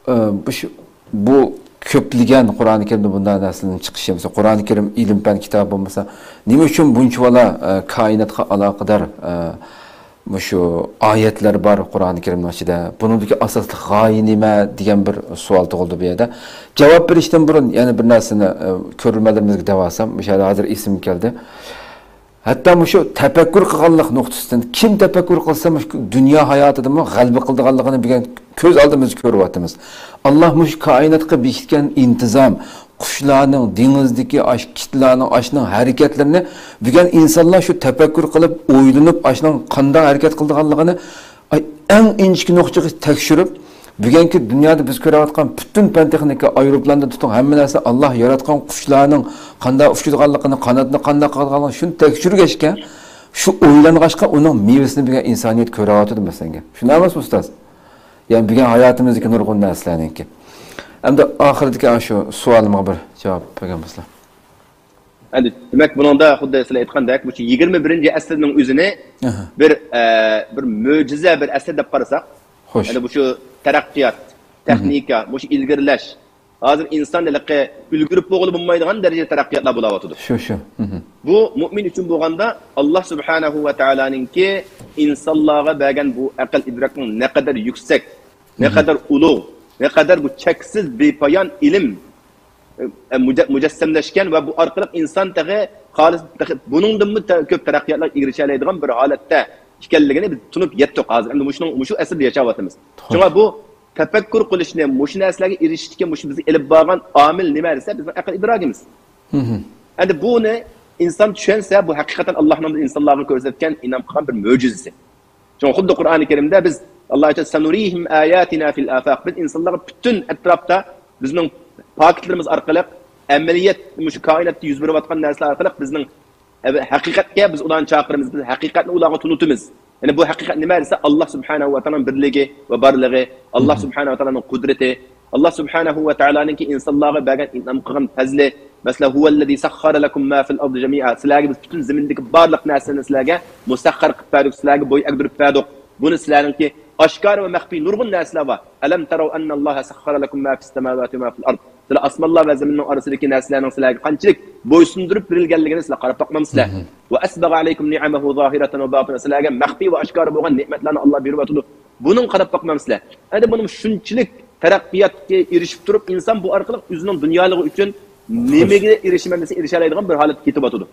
ئە، بۇ شۇ، بۇ كۆپلىگەن قۇرئانى كەرىمدە بۇنداق نەرسىلەرنىڭ چىقىشى، مەسىلەن، قۇرئانى كەرىم ئىلىم پەن كىتابى بولمىسا، نېمە ئۈچۈن بۇنچىۋالا، ئە، كائىناتقا ئالاقىدار، ئە، مۇشۇ ئايەتلەر بار قۇرئانى كەرىمنىڭ ئىچىدە. بۇنىڭدىكى ئاساسلىق غايە نېمە دېگەن بىر سوئال تۇغۇلدى بۇ يەردە. جاۋاب بېرىشتىن بۇرۇن يەنە بىر نەرسىنى، ئە، كۆرۈرمەنلىرىمىزگە دەۋالسام، مۇشۇ يەردە ھازىر ئېسىمگە كەلدى. ھەتتا مۇشۇ تەپەككۇر قىلغانلىق نۇقتىسىدىن، كىم تەپەككۇر قىلسا، مۇشۇ دۇنيا ھاياتىدىمۇ غەلىبە قىلىدىغانلىقىنى بۈگۈن كۆز ئالدىمىزدا كۆرۈۋاتىمىز. ئاللاھ مۇشۇ كائىناتقا بېكىتكەن ئىنتىزام، قۇشلارنىڭ، دېڭىزدىكى ئاش، كىتلارنىڭ، ئاشنىڭ ھەرىكەتلىرىنى بۈگۈن ئىنسانلار شۇ تەپەككۇر قىلىپ، ئويلىنىپ، ئاشنىڭ قانداق ھەرىكەت قىلىدىغانلىقىنى، ئاي، ئەڭ ئىنچىكە نۇقتىغىچە تەكشۈرۈپ، بۈگۈنكى دۇنيادا بىز كۆرۈۋاتقان پۈتۈن پەن تېخنىكا، ئايروپىلاندىن تۇتۇڭ، ھەممە نەرسە، ئاللاھ ياراتقان قۇشلارنىڭ قانداق ئۇچىدىغانلىقىنى، قاناتنى قانداق قىلىدىغانلىقىنى شۇنى تەكشۈرگەچكە، شۇ ئويلانغاچقا، ئۇنىڭ مېۋىسىنى بۈگۈن ئىنسانىيەت كۆرۈۋاتىدۇ، مەسىلەن. شۇنداق ئەمەسمۇ، ئۇستاز؟ يەنى بۈگۈن ھاياتىمىزدىكى نۇرغۇن نەرسىلەرنىڭكى. ئەمدى ئاخىرىدىكى ئاشۇ سوئالىمغا بىر جاۋاب بەرگەن بولسىلا. ئەمدى، دېمەك، بۇنىڭدا خۇددى سىلەر ئېيتقاندەك، مۇشۇ يىگىرمە بىرىنچى ئەسىرنىڭ ئۆزىنى ئەھە. بىر، ئە، بىر مۆجىزە، بىر ئەسىر دەپ قارىساق، خوش. يەنى مۇشۇ تەرەققىيات، مم. تېخنىكا، مۇشۇ ئىلگىرىلەش، ھازىر ئىنسان ھېلىقى ئۈلگۈرۈپ بولغىلى بولمايدىغان دەرىجىدە تەرەققىياتلار بولاۋاتىدۇ. شۇ، شۇ. مم. بۇ مۇئمىن ئۈچۈن بولغاندا، ئاللاھ سۇبھانەھۇ ۋە تائالانىڭكى ئىنسانلارغا بەرگەن بۇ ئەقىل ئىدراكنىڭ نەقەدەر يۈكسەك، نەقەدەر ئۇلۇغ، نەقەدەر بۇ چەكسىز بىپايان ئىلىم، ئە، مۇجە-، مۇجەسسەملەشكەن ۋە بۇ ئارقىلىق ئىنسان تېخى خالىس، تېخى بۇنىڭدىنمۇ تە-، كۆپ تەرەققىياتلارغا ئېرىشەلەيدىغان بىر ھالەتتە ئىكەنلىكىنى بىز تونۇپ يەتتۇق ھازىر. ئەمدى مۇشۇنىڭ، مۇشۇ ئەسىردە ياشاۋاتىمىز. شۇڭا بۇ تەپەككۇر قىلىشنى، مۇشۇ نەرسىلەرگە ئېرىشىشتىكى مۇشۇ بىزگە ئېلىپ بارغان ئامىل نېمە دېسە، بىزنىڭ ئەقىل ئىدراكىمىز. مم. ئەمدى بۇنى ئىنسان چۈشەنسە، بۇ ھەقىقەتەن ئاللاھنىڭ ئىنسانلارغا كۆرسەتكەن، ئىنئام قىلغان بىر مۆجىزىسى. شۇڭا خۇددى قۇرئانى كەرىمدە بىز ئاللا ئېيتىدۇ، سەنۇرىھىم ئاياتىنا فىل ئافاق. بىز ئىنسانلارغا پۈتۈن ئەتراپتا بىزنىڭ پاكىتلىرىمىز ئارقىلىق، ئەمەلىيەت، مۇشۇ كائىناتتا يۈز بېرىۋاتقان نەرسىلەر ئارقىلىق بىزنىڭ ھەقىقەتكە بىز ئۇلارنى چاقىرىمىز، بىز ھەقىقەتنى ئۇلارغا تونۇتىمىز. يەنى بۇ ھەقىقەت نېمە دېسە، ئاللا سۇبھانەھۇ ۋە تائالانىڭ بىرلىكى ۋە بارلىقى، ئاللا سۇبھانەھۇ ۋە تائالانىڭ قۇدرىتى، ئاللا سۇبھانەھۇ ۋە تائالانىڭكى ئىنسانلارغا بەرگەن ئىنئام قىلغان پەزلى. مەسىلەن، ھۇۋەللەزى سەخخەرە لەكۇم ما فىل ئەرزى جەمىئا. سىلەرگە بىز پۈتۈن زېمىندىكى بارلىق نەرسىلەرنى سىلەرگە مۇسەخخەر قىلىپ بەردۇق، سىلەرگە بوي ئەگدۈرۈپ بەردۇق. بۇنى سىلەرنىڭكى ئاشكارا ۋە مەخپىي نۇرغۇن نەرسىلەر بار. ئەلەم تەرەۋ ئەننەللاھە سەخخەرە لەكۇم ما فىس سەماۋاتى ۋە ما فىل ئەرز. سىلەر ئاسمانلار ۋە زېمىننىڭ ئارىسىدىكى نەرسىلەرنىڭ سىلەرگە قانچىلىك بويسۇندۇرۇپ بېرىلگەنلىكىنى سىلەر قاراپ باقمامسىلەر؟ ۋە ئەسبەغە ئەلەيكۇم نىئەمەھۇ زاھىرەتەن ۋە باتىنە. سىلەرگە مەخپىي ۋە ئاشكارا بولغان نېمەتلەرنى ئاللا بېرىۋاتىدۇ. بۇنىڭغا قاراپ باقمامسىلەر؟ ئەندى بۇنىڭ شۇنچىلىك تەرەققىياتقا ئېرىشىپ تۇرۇپ، ئىنسان بۇ ئارقىلىق ئۆزىنىڭ دۇنيالىقى ئۈچۈن نېمىگە ئېرىشىمەن دېسە، ئېرىشەلەيدىغان بىر ھالەتكە كېتىۋاتىدۇ.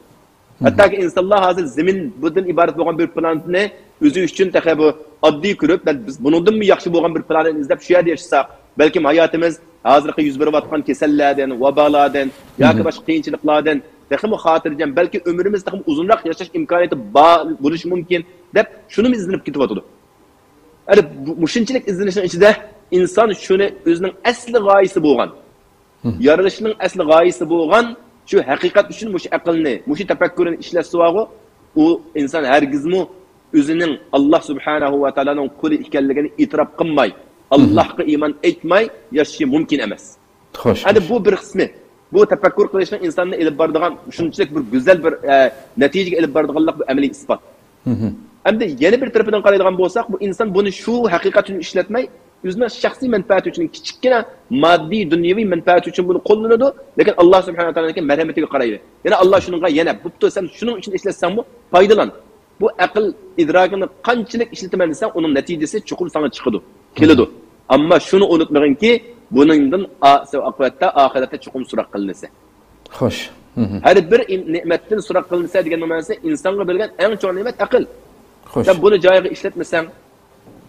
ھەتتاكى ئىنسانلار ھازىر زېمىن بۇدىن ئىبارەت بولغان بىر پلانېتنى ئۆزى ئۈچۈن تېخى بۇ ئاددىي كۆرۈپ، بىز بۇنىڭدىنمۇ ياخشى بولغان بىر پلانېتنى ئىزدەپ شۇ يەردە ياشىساق، بەلكىم ھاياتىمىز ھازىرقى يۈز بېرىۋاتقان كېسەللەردىن، ۋابالاردىن ياكى باشقا قىيىنچىلىقلاردىن تېخىمۇ خاتىرجەم، بەلكى ئۆمرىمىز تېخىمۇ ئۇزۇنراق ياشاش ئىمكانىيىتى بار بولۇشى مۇمكىن، دەپ شۇنىمۇ ئىزدىنىپ كېتىۋاتىدۇ. يەنى بۇ، مۇشۇنچىلىك ئىزدىنىشنىڭ ئىچىدە ئىنسان شۇنى ئۆزىنىڭ ئەسلى غايىسى بولغان، يارىلىشنىڭ ئەسلى غايىسى بولغان شۇ ھەقىقەت ئۈچۈن مۇشۇ ئەقىلنى، مۇشۇ تەپەككۇرنى ئىشلەتسە بارغۇ، ئۇ ئىنسان ھەرگىزمۇ ئۆزىنىڭ ئاللا سۇبھانەھۇ ۋە تائالانىڭ قۇلى ئىكەنلىكىنى ئېتىراپ قىلماي، ئاللاھقا ئىمان ئېيتماي ياشىشى مۇمكىن ئەمەس. خوش، ئەنە خوش. بۇ بىر قىسمى. بۇ تەپەككۇر قىلىشنىڭ ئىنساننى ئېلىپ بارىدىغان، شۇنچىلىك بىر گۈزەل بىر، ئە، نەتىجىگە ئېلىپ بارىدىغانلىق بۇ ئەمەلىي ئىسپات. ئەمدى يەنە بىر تەرىپىدىن قارايدىغان بولساق، بۇ ئىنسان بۇنى شۇ ھەقىقەت ئۈچۈن ئىشلەتمەي، ئۆزىنىڭ شەخسىي مەنپەئەتى ئۈچۈن، كىچىككىنە ماددىي، دۇنيەۋى مەنپەئەتى ئۈچۈن بۇنى قوللىنىدۇ، لېكىن ئاللا سۇبھانەھۇ ۋە تائالانىڭكى مەرھەمىتىگە قارايدۇ. يەنە ئاللا شۇنىڭغا يەنە، بوپتۇ، سەن شۇنىڭ ئۈچۈن ئىشلەتسەڭمۇ پايدىلان. بۇ ئەقىل ئىدراكىنى قانچىلىك ئىشلىتىمەن دېسەڭ، ئۇنىڭ نەتىجىسى چوقۇم ساڭا چىقىدۇ، كېلىدۇ. ئەمما شۇنى ئۇنتۇمىغىنكى، بۇنىڭدىن ئا-، ئاقىۋەتتە، ئاخىرەتتە چوقۇم سوراق قىلىنىسەن. خوش. ھەر بىر ئىم-، نېمەتتىن سوراق قىلىنىسەن دېگەن مەنىسى، ئىنسانغا بەرگەن ئەڭ چوڭ نېمەت ئەقىل. خوش. سەن بۇنى جايىغا ئىشلەتمىسەڭ،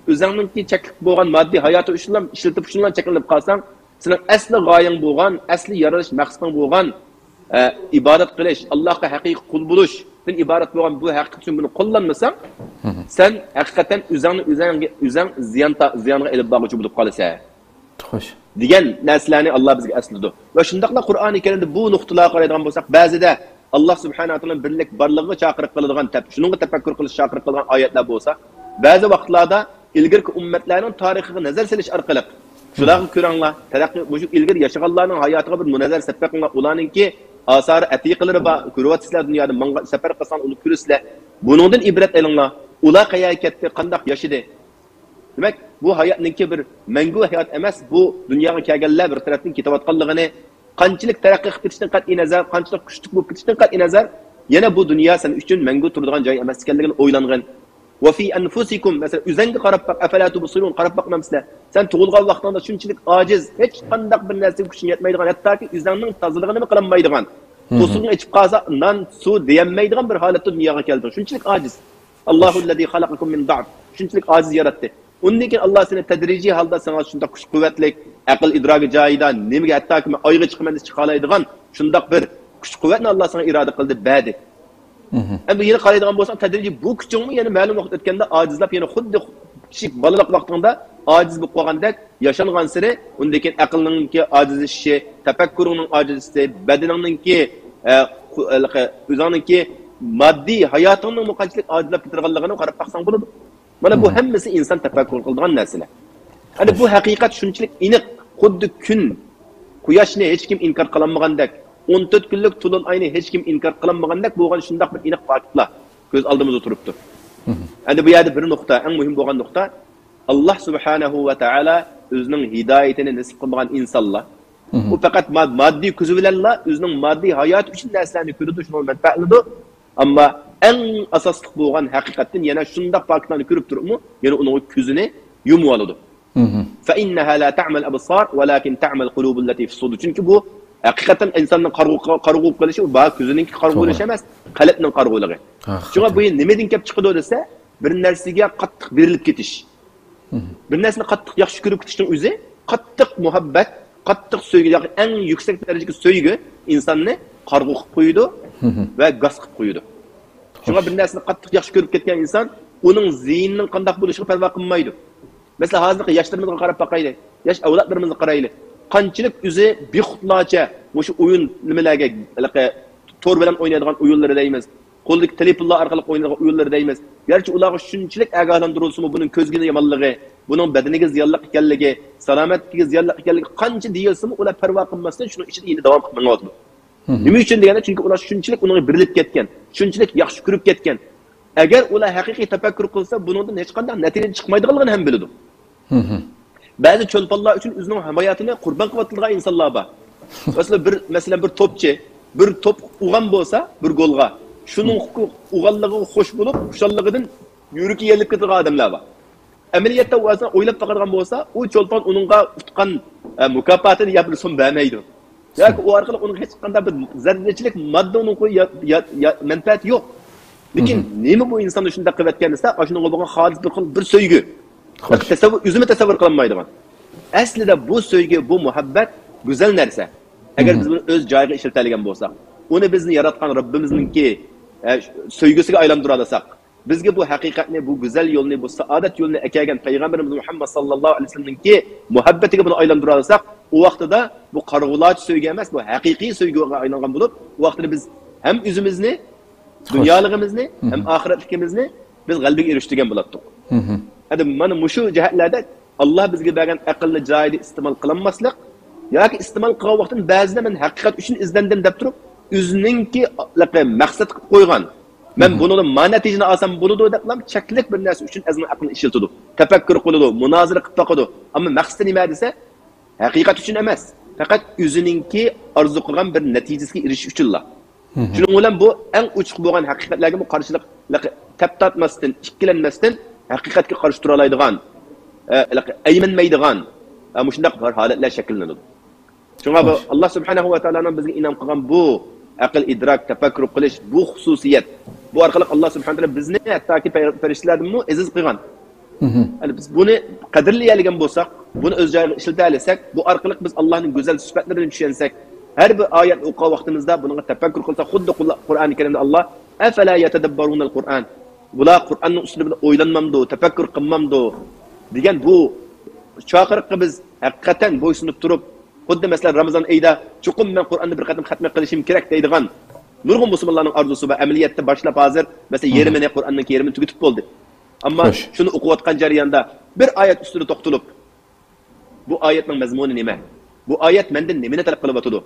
ئۆزۈڭنىڭكى چەكلىك بولغان ماددىي ھاياتى ئۈچۈنلا ئىشلىتىپ، شۇنىلا چەكلىنىپ قالساڭ، سېنىڭ ئەسلى غايەڭ بولغان، ئەسلى يارىلىش مەقسىتىڭ بولغان، ئە، ئىبادەت قىلىش، ئاللاھقا ھەقىقىي قۇل بولۇشتىن ئىبارەت بولغان بۇ ھەقىقەت ئۈچۈن بۇنى قوللانمىساڭ، سەن ھەقىقەتەن ئۆزۈڭنى ئۆزەڭگە، ئۆزەڭ زىيان تا-، زىيانغا ئېلىپ بارغۇچى بولۇپ قالىسەن. خوش. دېگەن نەرسىلەرنى ئاللا بىزگە ئەسلىتىدۇ. ۋە شۇنداقلا قۇرئانى كەرىمدە بۇ نۇقتىلارغا قارايدىغان بولساق، بەزىدە ئاللا سۇبھانەھۇ ۋە تائالانىڭ بىرلىك بارلىقىغا چاقىرىق قىلىدىغان، تەپ-، شۇنىڭغا تەپەككۇر قىلىش چاقىرىق قىلىدىغان ئايەتلەر بولسا، بەزى ۋاقىتلاردا ئىلگىرىكى ئۈممەتلەرنىڭ تارىخىغا نەزەر سېلىش ئارقىلىق، شۇلارغا كۆرۈڭلار، تەرەققىي، مۇشۇ ئىلگىرى ياشىغانلارنىڭ ھاياتىغا بىر نەزەر سېلىپ بېقىڭلار، ئۇلارنىڭكى ئاسارە ئەتىقىلىرى بار، كۆرۈۋاتىسىلەر دۇنيادا، ماڭغان سەپەر قىلساڭلار ئۇنى كۆرىسىلەر. بۇنىڭدىن ئىبرەت ئېلىڭلار. ئۇلار قەيەرگە كەتتى، قانداق ياشىدى؟ دېمەك، بۇ ھاياتنىڭكى بىر مەڭگۈ ھايات ئەمەس، بۇ دۇنياغا كەلگەنلەر بىر تەرەپتىن كېتىۋاتقانلىقىنى، قانچىلىك تەرەققىي قىلىپ كېتىشتىن قەتئىينەزەر، قانچىلىك كۈچلۈك بولۇپ كېتىشتىن قەتئىينەزەر، يەنە بۇ دۇنيا سەن ئۈچۈن مەڭگۈ تۇرىدىغان جاي ئەمەس ئىكەنلىكىنى ئويلانغىن. ۋە فى ئەنفۇسىكۇم، مەسىلەن، ئۆزەڭگە قاراپ باق، ئەفەلا تۇبسىرۇن، قاراپ باقمامسىلەر؟ سەن تۇغۇلغان ۋاقتىڭدا شۇنچىلىك ئاجىز، ھېچقانداق بىر نەرسىگە كۈچۈڭ يەتمەيدىغان، ھەتتاكى ئۆزەڭنىڭ تازىلىقىنىمۇ قىلالمايدىغان، قورسىقىڭ ئېچىپ قالسا نان، سۇ دېيەلمەيدىغان بىر ھالەتتە دۇنياغا كەلدىڭ. شۇنچىلىك ئاجىز. ئاللاھۇللەزى خەلەقەكۇم مىن ضەئف. شۇنچىلىك ئاجىز ياراتتى. ئۇندىن كېيىن ئاللا سېنى تەدرىجىي ھالدا ساڭا شۇنداق كۈچ-قۇۋۋەتلىك، ئەقىل ئىدراكى جايىدا، نېمىگە ھەتتاكى مەن ئايغا چىقىمەن دېسە چىقالايدىغان شۇنداق بىر كۈچ-قۇۋۋەتنى ئاللا ساڭا ئىرادە قىلدى، بەردى. ئەمدى يەنە قارايدىغان بولساق، تەدرىجىي بۇ كۈچۈڭمۇ يەنە مەلۇم ۋاقىت ئۆتكەندە ئاجىزلاپ، يەنە خۇددى كىچىك بالىلىق ۋاقتىڭدا ئاجىز بولۇپ قالغاندەك ياشانغانسېرى، ئۇندىن كېيىن ئەقىلنىڭكى ئاجىزلىشىشى، تەپەككۇرۇڭنىڭ ئاجىزلىشىشى، بەدىنىڭنىڭكى، ئە، خۇ-، ھېلىقى ئۆزۈڭنىڭكى ماددىي ھاياتىڭنىڭمۇ قانچىلىك ئاجىزلاپ كېتىدىغانلىقىنى قاراپ باقساڭ بولىدۇ. مانا بۇ ھەممىسى ئىنسان تەپەككۇر قىلىدىغان نەرسىلەر. ئەنە بۇ ھەقىقەت شۇنچىلىك ئېنىق، خۇددى كۈن، قۇياشنى ھېچكىم ئىنكار قىلالمىغاندەك، ئون تۆت كۈنلۈك تولۇن ئاينى ھېچكىم ئىنكار قىلالمىغاندەك بولغان شۇنداق بىر ئېنىق پاكىتلار كۆز ئالدىمىزدا تۇرۇپتۇ. ئەندى بۇ يەردە بىر نۇقتا، ئەڭ مۇھىم بولغان نۇقتا، ئاللا سۇبھانەھۇ ۋە تائالا ئۆزىنىڭ ھىدايىتىنى نېسىپ قىلمىغان ئىنسانلار، ئۇ پەقەت ما-، ماددىي كۆزى بىلەنلا ئۆزىنىڭ ماددىي ھاياتى ئۈچۈن نەرسىلەرنى كۆرىدۇ، شۇنىڭ مەنپەئەتلىنىدۇ. ئەمما ئەڭ ئاساسلىق بولغان ھەقىقەتتىن يەنە شۇنداق پاكىتلارنى كۆرۈپ تۇرۇپمۇ، يەنە ئۇنىڭ كۆزىنى يۇمۇۋالىدۇ. فإنها لا تعمى الأبصار ولكن تعمى القلوب التي في الصدور. چۈنكى بۇ ھەقىقەتەن ئىنساننىڭ قارىغۇ، قارىغۇ قىلىشى، بۇ كۆزىنىڭكى قارىغۇ قىلىشى ئەمەس، قەلبنىڭ قارىغۇلۇقى. شۇڭا بۇ نېمىدىن كېلىپ چىقىدۇ دېسە، بىر نەرسىگە قاتتىق بېرىلىپ كېتىش. بىر نەرسىنى قاتتىق ياخشى كۆرۈپ كېتىشنىڭ ئۆزى قاتتىق مۇھەببەت، قاتتىق سۆيگۈ، ياكى ئەڭ يۈكسەك دەرىجىدىكى سۆيگۈ ئىنساننى قارىغۇ قىلىپ قويىدۇ ۋە گاس قىلىپ قويىدۇ. شۇڭا بىر نەرسىنى قاتتىق ياخشى كۆرۈپ كەتكەن ئىنسان ئۇنىڭ زىيىنىنىڭ قانداق بولۇشىغا پەرۋا قىلمايدۇ. مەسىلەن، ھازىرقى ياشلىرىمىزغا قاراپ باقايلى. ياش ئەۋلادلىرىمىزغا قارايلى. قانچىلىك ئۆزى بىخۇدلارچە مۇشۇ ئويۇن نېمىلەرگە، ھېلىقى تور بىلەن ئوينايدىغان ئويۇنلىرى دەيمىز، قولىدىكى تېلېفونلار ئارقىلىق ئوينايدىغان ئويۇنلىرى دەيمىز. گەرچە ئۇلارغا شۇنچىلىك ئاگاھلاندۇرۇلسىمۇ، بۇنىڭ كۆزگە يامانلىقى، بۇنىڭ بەدىنىگە زىيانلىق ئىكەنلىكى، سالامەتلىكىگە زىيانلىق ئىكەنلىكى قانچە دېيىلسىمۇ، ئۇلار پەرۋا قىلماستىن شۇنىڭ ئىچىدە يەنە داۋام قىلىپ مېڭىۋاتىدۇ. نېمە ئۈچۈن دېگەندە، چۈنكى ئۇلار شۇنچىلىك ئۇنىڭغا بېرىلىپ كەتكەن، شۇنچىلىك ياخشى كۆرۈپ كەتكەن. ئەگەر ئۇلار ھەقىقىي تەپەككۇر قىلسا، بۇنىڭدىن ھېچقانداق نەتىجە چىقمايدىغانلىقىنى ھەممە بىلىدۇ. بەزى چولپانلار ئۈچۈن ئۆزىنىڭ ھاياتىنى قۇربان قىلىۋاتىدىغان ئىنسانلار بار. مەسىلەن، بىر، مەسىلەن، بىر توپچى بىر توپ ئۇرغان بولسا، بىر گولغا، شۇنىڭ ئۇرغانلىقىغا خوش بولۇپ، خۇشاللىقىدىن يۈرىكى يېرىلىپ كېتىدىغان ئادەملەر بار. ئەمەلىيەتتە ئۇ ئەسلى ئويلاپ باقىدىغان بولسا، ئۇ چولپان ئۇنىڭغا ئۇتقان، ئە، مۇكاپاتىنى يا بىر سوم بەرمەيدۇ. ياكى ئۇ ئارقىلىق ئۇنىڭغا ھېچقانداق بىر زەررىچىلىك ماددا ئۇنىڭغا يا، يا، يا، مەنپەئەت يوق. لېكىن نېمە بۇ ئىنساننى شۇنداق قىلىۋەتكەن دېسە، ئاشۇنىڭغا بولغان خالىس بىر خىل بىر سۆيگۈ. تەسەۋۋۇر، ئۆزىمۇ تەسەۋۋۇر قىلالمايدىغان. ئەسلىدە بۇ سۆيگۈ، بۇ مۇھەببەت گۈزەل نەرسە. ئەگەر بىز بۇنى ئۆز جايىغا ئىشلىتەلىگەن بولساق، ئۇنى بىزنى ياراتقان رەببىمىزنىڭكى، ئە، سۆيگۈسىگە ئايلاندۇرالىساق، بىزگە بۇ ھەقىقەتنى، بۇ گۈزەل يولنى، بۇ سائادەت يولىنى ئەكەلگەن پەيغەمبىرىمىز مۇھەممەد ساللاللاھۇ ئەلەيھى ۋەسەللەمنىڭكى مۇھەببىتىگە بۇنى ئايلاندۇرالىساق، ئۇ ۋاقتىدا بۇ قارىغۇلارچە سۆيگۈ ئەمەس، بۇ ھەقىقىي سۆيگۈگە ئايلانغان بولۇپ، ئۇ ۋاقتىدا بىز ھەم ئۆزىمىزنى، دۇنيالىقىمىزنى ھەم ئاخىرەتلىكىمىزنى بىز غەلىبىگە ئېرىشتۈرگەن بولاتتۇق. ئەمدى مانا مۇشۇ جەھەتلەردە ئاللا بىزگە بەرگەن ئەقىلنى جايىدا ئىستېمال قىلالماسلىق ياكى ئىستېمال قىلغان ۋاقتىدا بەزىدە مەن ھەقىقەت ئۈچۈن ئىزدەندىم دەپ تۇرۇپ، ئۆزىنىڭكى مەقسەت قىلىپ قويغان، مەن بۇنىڭدىن ما نەتىجىنى ئالسام بولىدۇ دەپلا چەكلىك بىر نەرسە ئۈچۈن ئەزمۇ ئەقلىنى ئىشلىتىدۇ. تەپەككۇر قىلىدۇ، مۇنازىرە قىلىپ باقىدۇ. ئەمما مەقسىتى نېمە دېسە، ھەقىقەت ئۈچۈن ئەمەس، پەقەت ئۆزىنىڭكى ئارزۇ قىلغان بىر نەتىجىسىگە ئېرىشىش ئۈچۈنلا. شۇنىڭ بىلەن بۇ ئەڭ ئوچۇق بولغان ھەقىقەتلەرگىمۇ قارشىلىق، تەپ تارتماستىن، ئىككىلەنمەستىن ھەقىقەتكە قارشى تۇرالايدىغان، ئە، ئەيمەنمەيدىغان، ئە، مۇشۇنداق بىر ھالەتلەر شەكىللىنىدۇ. شۇڭا بۇ ئاللا سۇبھانەھۇ ۋە تائالانىڭ بىزگە ئىنئام قىلغان بۇ ئەقىل، ئىدراك، تەپەككۇر قىلىش، بۇ خۇسۇسىيەت، بۇ ئارقىلىق ئاللا سۇبھانەھۇ ۋە تائالا بىزنى ھەتتاكى پەي-، پەرىشتىلەردىنمۇ ئەزىز قىلغان. يەنى بىز بۇنى قەدىرلىيەلىگەن بولساق، بۇنى ئۆز جايىغا ئىشلىتەلىسەك، بۇ ئارقىلىق بىز ئاللانىڭ گۈزەل سۈپەتلىرىنى چۈشەنسەك، ھەر بىر ئايەتنى ئوقۇغان ۋاقتىمىزدا بۇنىڭغا تەپەككۇر قىلساق، خۇددى قۇل-، قۇرئانى كەرىمدە ئاللا، «ئەفەلا يەتەدەببەرۇنەل قۇرئان»، بۇلار قۇرئاننىڭ ئۈستىدە بىر ئويلانمامدۇ، تەپەككۇر قىلمامدۇ دېگەن بۇ چاقىرىققا بىز ھەقىقەتەن بويسۇنۇپ تۇرۇپ، خۇددى مەسىلەن، رامىزان ئېيىدا چوقۇم مەن قۇرئاننى بىر قېتىم خەتمە قىلىشىم كېرەك دەيدىغان نۇرغۇن مۇسۇلمانلارنىڭ ئارزۇسى بار. ئەمەلىيەتتە باشلاپ ھازىر، مەسىلەن، يېرىمىنى، قۇرئاننىڭكى يېرىمىنى تۈگىتىپ بولدى. ئەمما شۇنى ئوقۇۋاتقان جەرياندا بىر ئايەت ئۈستىدە توختىلىپ، بۇ ئايەتنىڭ مەزمۇنى نېمە؟ بۇ ئايەت مەندىن نېمىنى تەلەپ قىلىۋاتىدۇ؟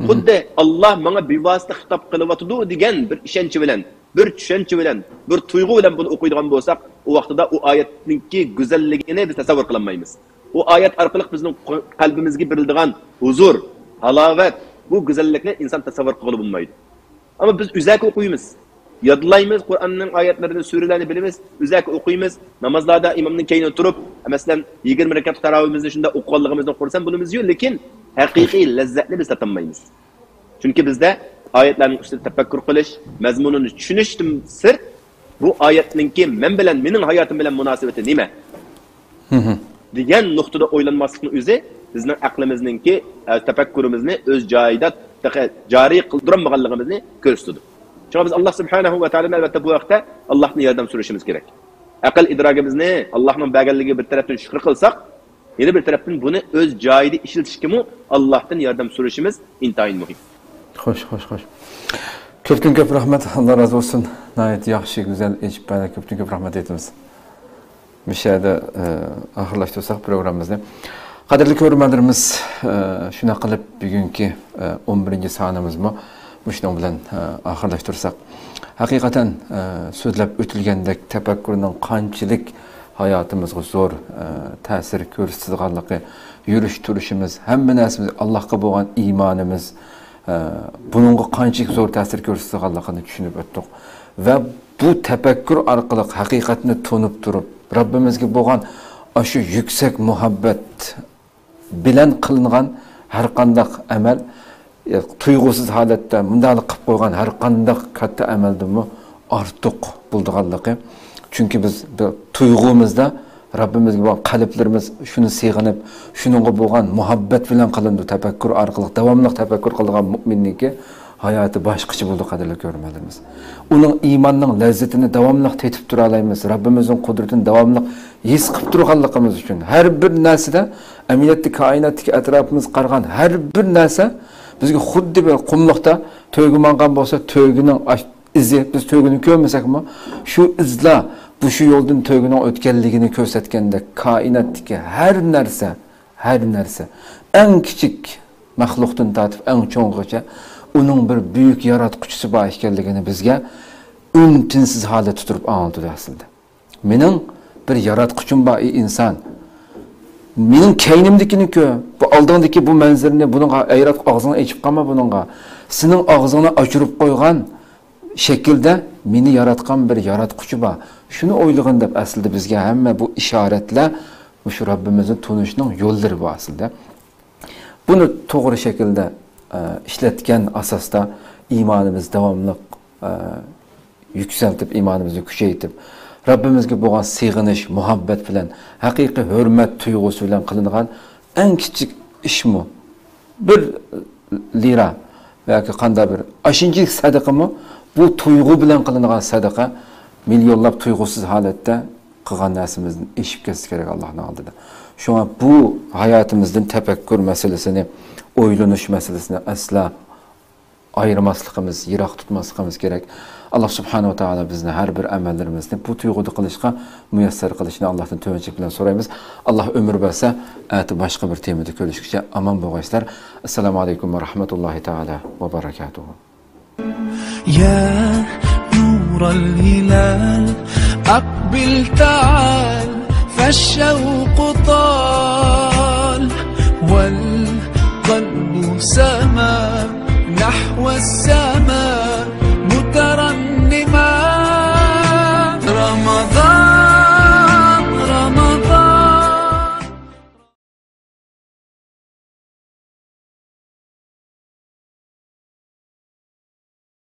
خۇددى ئاللا ماڭا بىۋاسىتە خىتاب قىلىۋاتىدۇ دېگەن بىر ئىشەنچ بىلەن، بىر چۈشەنچە بىلەن، بىر تۇيغۇ بىلەن بۇنى ئوقۇيدىغان بولساق، ئۇ ۋاقتىدا ئۇ ئايەتنىڭكى گۈزەللىكىنى بىز تەسەۋۋۇر قىلالمايمىز. ئۇ ئايەت ئارقىلىق بىزنىڭ قەلبىمىزگە بېرىلىدىغان ھۇزۇر، ھالاۋەت، بۇ گۈزەللىكنى ئىنسان تەسەۋۋۇر قىلغىلى بولمايدۇ. ئەمما بىز ئۆزەكى ئوقۇيمىز، يادلايمىز، قۇرئاننىڭ ئايەتلىرىنى، سۈرىلەرنى بىلىمىز، ئۆزەكى ئوقۇيمىز، نامازلاردا ئىمامنىڭ كەينىدە تۇرۇپ، مەسىلەن، يىگىرمە رەكەت تاراۋىھىمىزنى شۇنداق ئوقۇغانلىقىمىزدىن خۇرسەن بولىمىز-يۇ، لېكىن ھەقىقىي لەززەتنى بىز تاپالمايمىز. چۈنكى بىزدە ئايەتلەرنىڭ ئۈستىدە تەپەككۇر قىلىش، مەزمۇنىنى چۈشىنىشتىن سىرت، بۇ ئايەتنىڭكى مەن بىلەن، مېنىڭ ھاياتىم بىلەن مۇناسىۋىتى نېمە؟ دېگەن نۇقتىدا ئويلانماسلىقنىڭ ئۆزى بىزنىڭ ئەقلىمىزنىڭكى، ئە، تەپەككۇرىمىزنى ئۆز جايىدا تېخى جارى قىلدۇرالمىغانلىقىمىزنى كۆرسىتىدۇ. شۇڭا بىز ئاللا سۇبھانەھۇ ۋە تائالادىن ئەلۋەتتە بۇ ھەقتە ئاللاھتىن ياردەم سورىشىمىز كېرەك. ئەقىل ئىدراكىمىزنى ئاللاھنىڭ بەرگەنلىكىگە بىر تەرەپتىن شۈكۈر قىلساق، يەنە بىر تەرەپتىن بۇنى ئۆز جايىدا ئىشلىتىشكىمۇ ئاللاھتىن ياردەم سورىشىمىز ئىنتايىن مۇھىم. خوش، خوش، خوش. كۆپتىن كۆپ رەھمەت، ئاللا رازى بولسۇن. ناھايىتى ياخشى، گۈزەل ئېچىپ بەردى. كۆپتىن كۆپ رەھمەت ئېيتىمىز. مۇشۇ يەردە، ئە، ئاخىرلاشتۇرساق پروگراممىمىزنى. قەدىرلىك كۆرۈرمەنلىرىمىز، ئە، شۇنداق قىلىپ بۈگۈنكى، ئە، ئون بىرىنچى سانىمىزمۇ مۇشۇنىڭ بىلەن، ئە، ئاخىرلاشتۇرساق. ھەقىقەتەن، ئە، سۆزلەپ ئۆتۈلگەندەك تەپەككۇرنىڭ قانچىلىك ھاياتىمىزغا زور، ئە، تەسىر كۆرسىتىدىغانلىقى، يۈرۈش تۇرۇشىمىز، ھەممە نەرسىمىز، ئاللاھقا بولغان ئىمانىمىز، ئە، بۇنىڭغا قانچىلىك زور تەسىر كۆرسىتىدىغانلىقىنى چۈشىنىپ ئۆتتۇق. ۋە بۇ تەپەككۇر ئارقىلىق ھەقىقەتنى تونۇپ تۇرۇپ، رەببىمىزگە بولغان ئاشۇ يۈكسەك مۇھەببەت بىلەن قىلىنغان ھەر قانداق ئەمەل، ئە، تۇيغۇسىز ھالەتتە مۇنداقلا قىلىپ قويغان ھەر قانداق كاتتا ئەمەلدىنمۇ ئارتۇق بولىدىغانلىقى. چۈنكى بىز بىر تۇيغۇمىزدا رەببىمىزگە بولغان قەلبلىرىمىز شۇنى سېغىنىپ، شۇنىڭغا بولغان مۇھەببەت بىلەن قىلىنىدۇ. تەپەككۇر ئارقىلىق، داۋاملىق تەپەككۇر قىلىدىغان مۇئمىننىڭكى ھاياتى باشقىچە بولىدۇ، قەدىرلىك كۆرۈرمەنلىرىمىز. ئۇنىڭ ئىماننىڭ لەززىتىنى داۋاملىق تېتىپ تۇرالايمىز. رەببىمىزنىڭ قۇدرىتىنى داۋاملىق ھېس قىلىپ تۇرغانلىقىمىز ئۈچۈن. ھەر بىر نەرسىدە، ئەمەلىيەتتە كائىناتتىكى ئەتراپىمىزغا قارىغان ھەر بىر نەرسە بىزگە خۇددى بىر قۇملۇقتا تۆگە ماڭغان بولسا، تۆگىنىڭ ئاش-، ئىزى، بىز تۆگىنى كۆرمىسەكمۇ، شۇ ئىزلار بۇ شۇ يولدىن تۆگىنىڭ ئۆتكەنلىكىنى كۆرسەتكەندەك، كائىناتتىكى ھەر نەرسە، ھەر نەرسە، ئەڭ كىچىك مەخلۇقتىن تارتىپ ئەڭ چوڭىغىچە ئۇنىڭ بىر بۈيۈك ياراتقۇچىسى بار ئىكەنلىكىنى بىزگە ئۈن-تىنسىز ھالەتتە تۇرۇپ ئاڭلىتىدۇ ئەسلىدە. مېنىڭ بىر ياراتقۇچۇم بار، ئى ئىنسان. مېنىڭ كەينىمدىكىنى كۆر. بۇ ئالدىڭدىكى بۇ مەنزىرىنى، بۇنىڭغا ئەيرات، ئاغزىڭنى ئېچىپ قالما بۇنىڭغا. سېنىڭ ئاغزىڭنى ئاچۇرۇپ قويغان شەكىلدە مېنى ياراتقان بىر ياراتقۇچى بار. شۇنى ئويلىغىن دەپ ئەسلىدە بىزگە ھەممە بۇ ئىشارەتلەر مۇشۇ رەببىمىزنى تونۇشنىڭ يوللىرى بۇ ئەسلىدە. بۇنى توغرا شەكىلدە، ئە، ئىشلەتكەن ئاساستا ئىمانىمىز داۋاملىق، ئە، يۈكسەلتىپ، ئىمانىمىزنى كۈچەيتىپ، رەببىمىزگە بولغان سېغىنىش، مۇھەببەت بىلەن، ھەقىقىي ھۆرمەت تۇيغۇسى بىلەن قىلىنغان ئەڭ كىچىك ئىشمۇ، بىر لىرا ياكى قانداق بىر ئاشۇنچىلىك سەدىقىمۇ، بۇ تۇيغۇ بىلەن قىلىنغان سەدىقە مىليونلاپ تۇيغۇسىز ھالەتتە قىلغان نەرسىمىزدىن ئېشىپ كەتسە كېرەك ئاللانىڭ ئالدىدا. شۇڭا بۇ ھاياتىمىزدىن تەپەككۇر مەسىلىسىنى، ئويلىنىش مەسىلىسىنى ئەسلا ئايرىماسلىقىمىز، يىراق تۇتماسلىقىمىز كېرەك. ئاللا سۇبھانەھۇ ۋە تائالا بىزنى ھەر بىر ئەمەللىرىمىزنى بۇ تۇيغۇدا قىلىشقا مۇيەسسەر قىلىشىنى ئاللاھتىن تۆۋەنچىلىك بىلەن سورايمىز. ئاللا ئۆمۈر بەرسە، ئەتە باشقا بىر تېمىدا كۆرۈشكىچە ئامان بولغايسىلەر. ئەسسالامۇ ئەلەيكۇم ۋە رەھمەتۇللاھى تائالا ۋە بەرەكاتۇھۇ. يا نور الهلال، أقبل تعال، فالشوق طال، والقلب سما نحو السماء.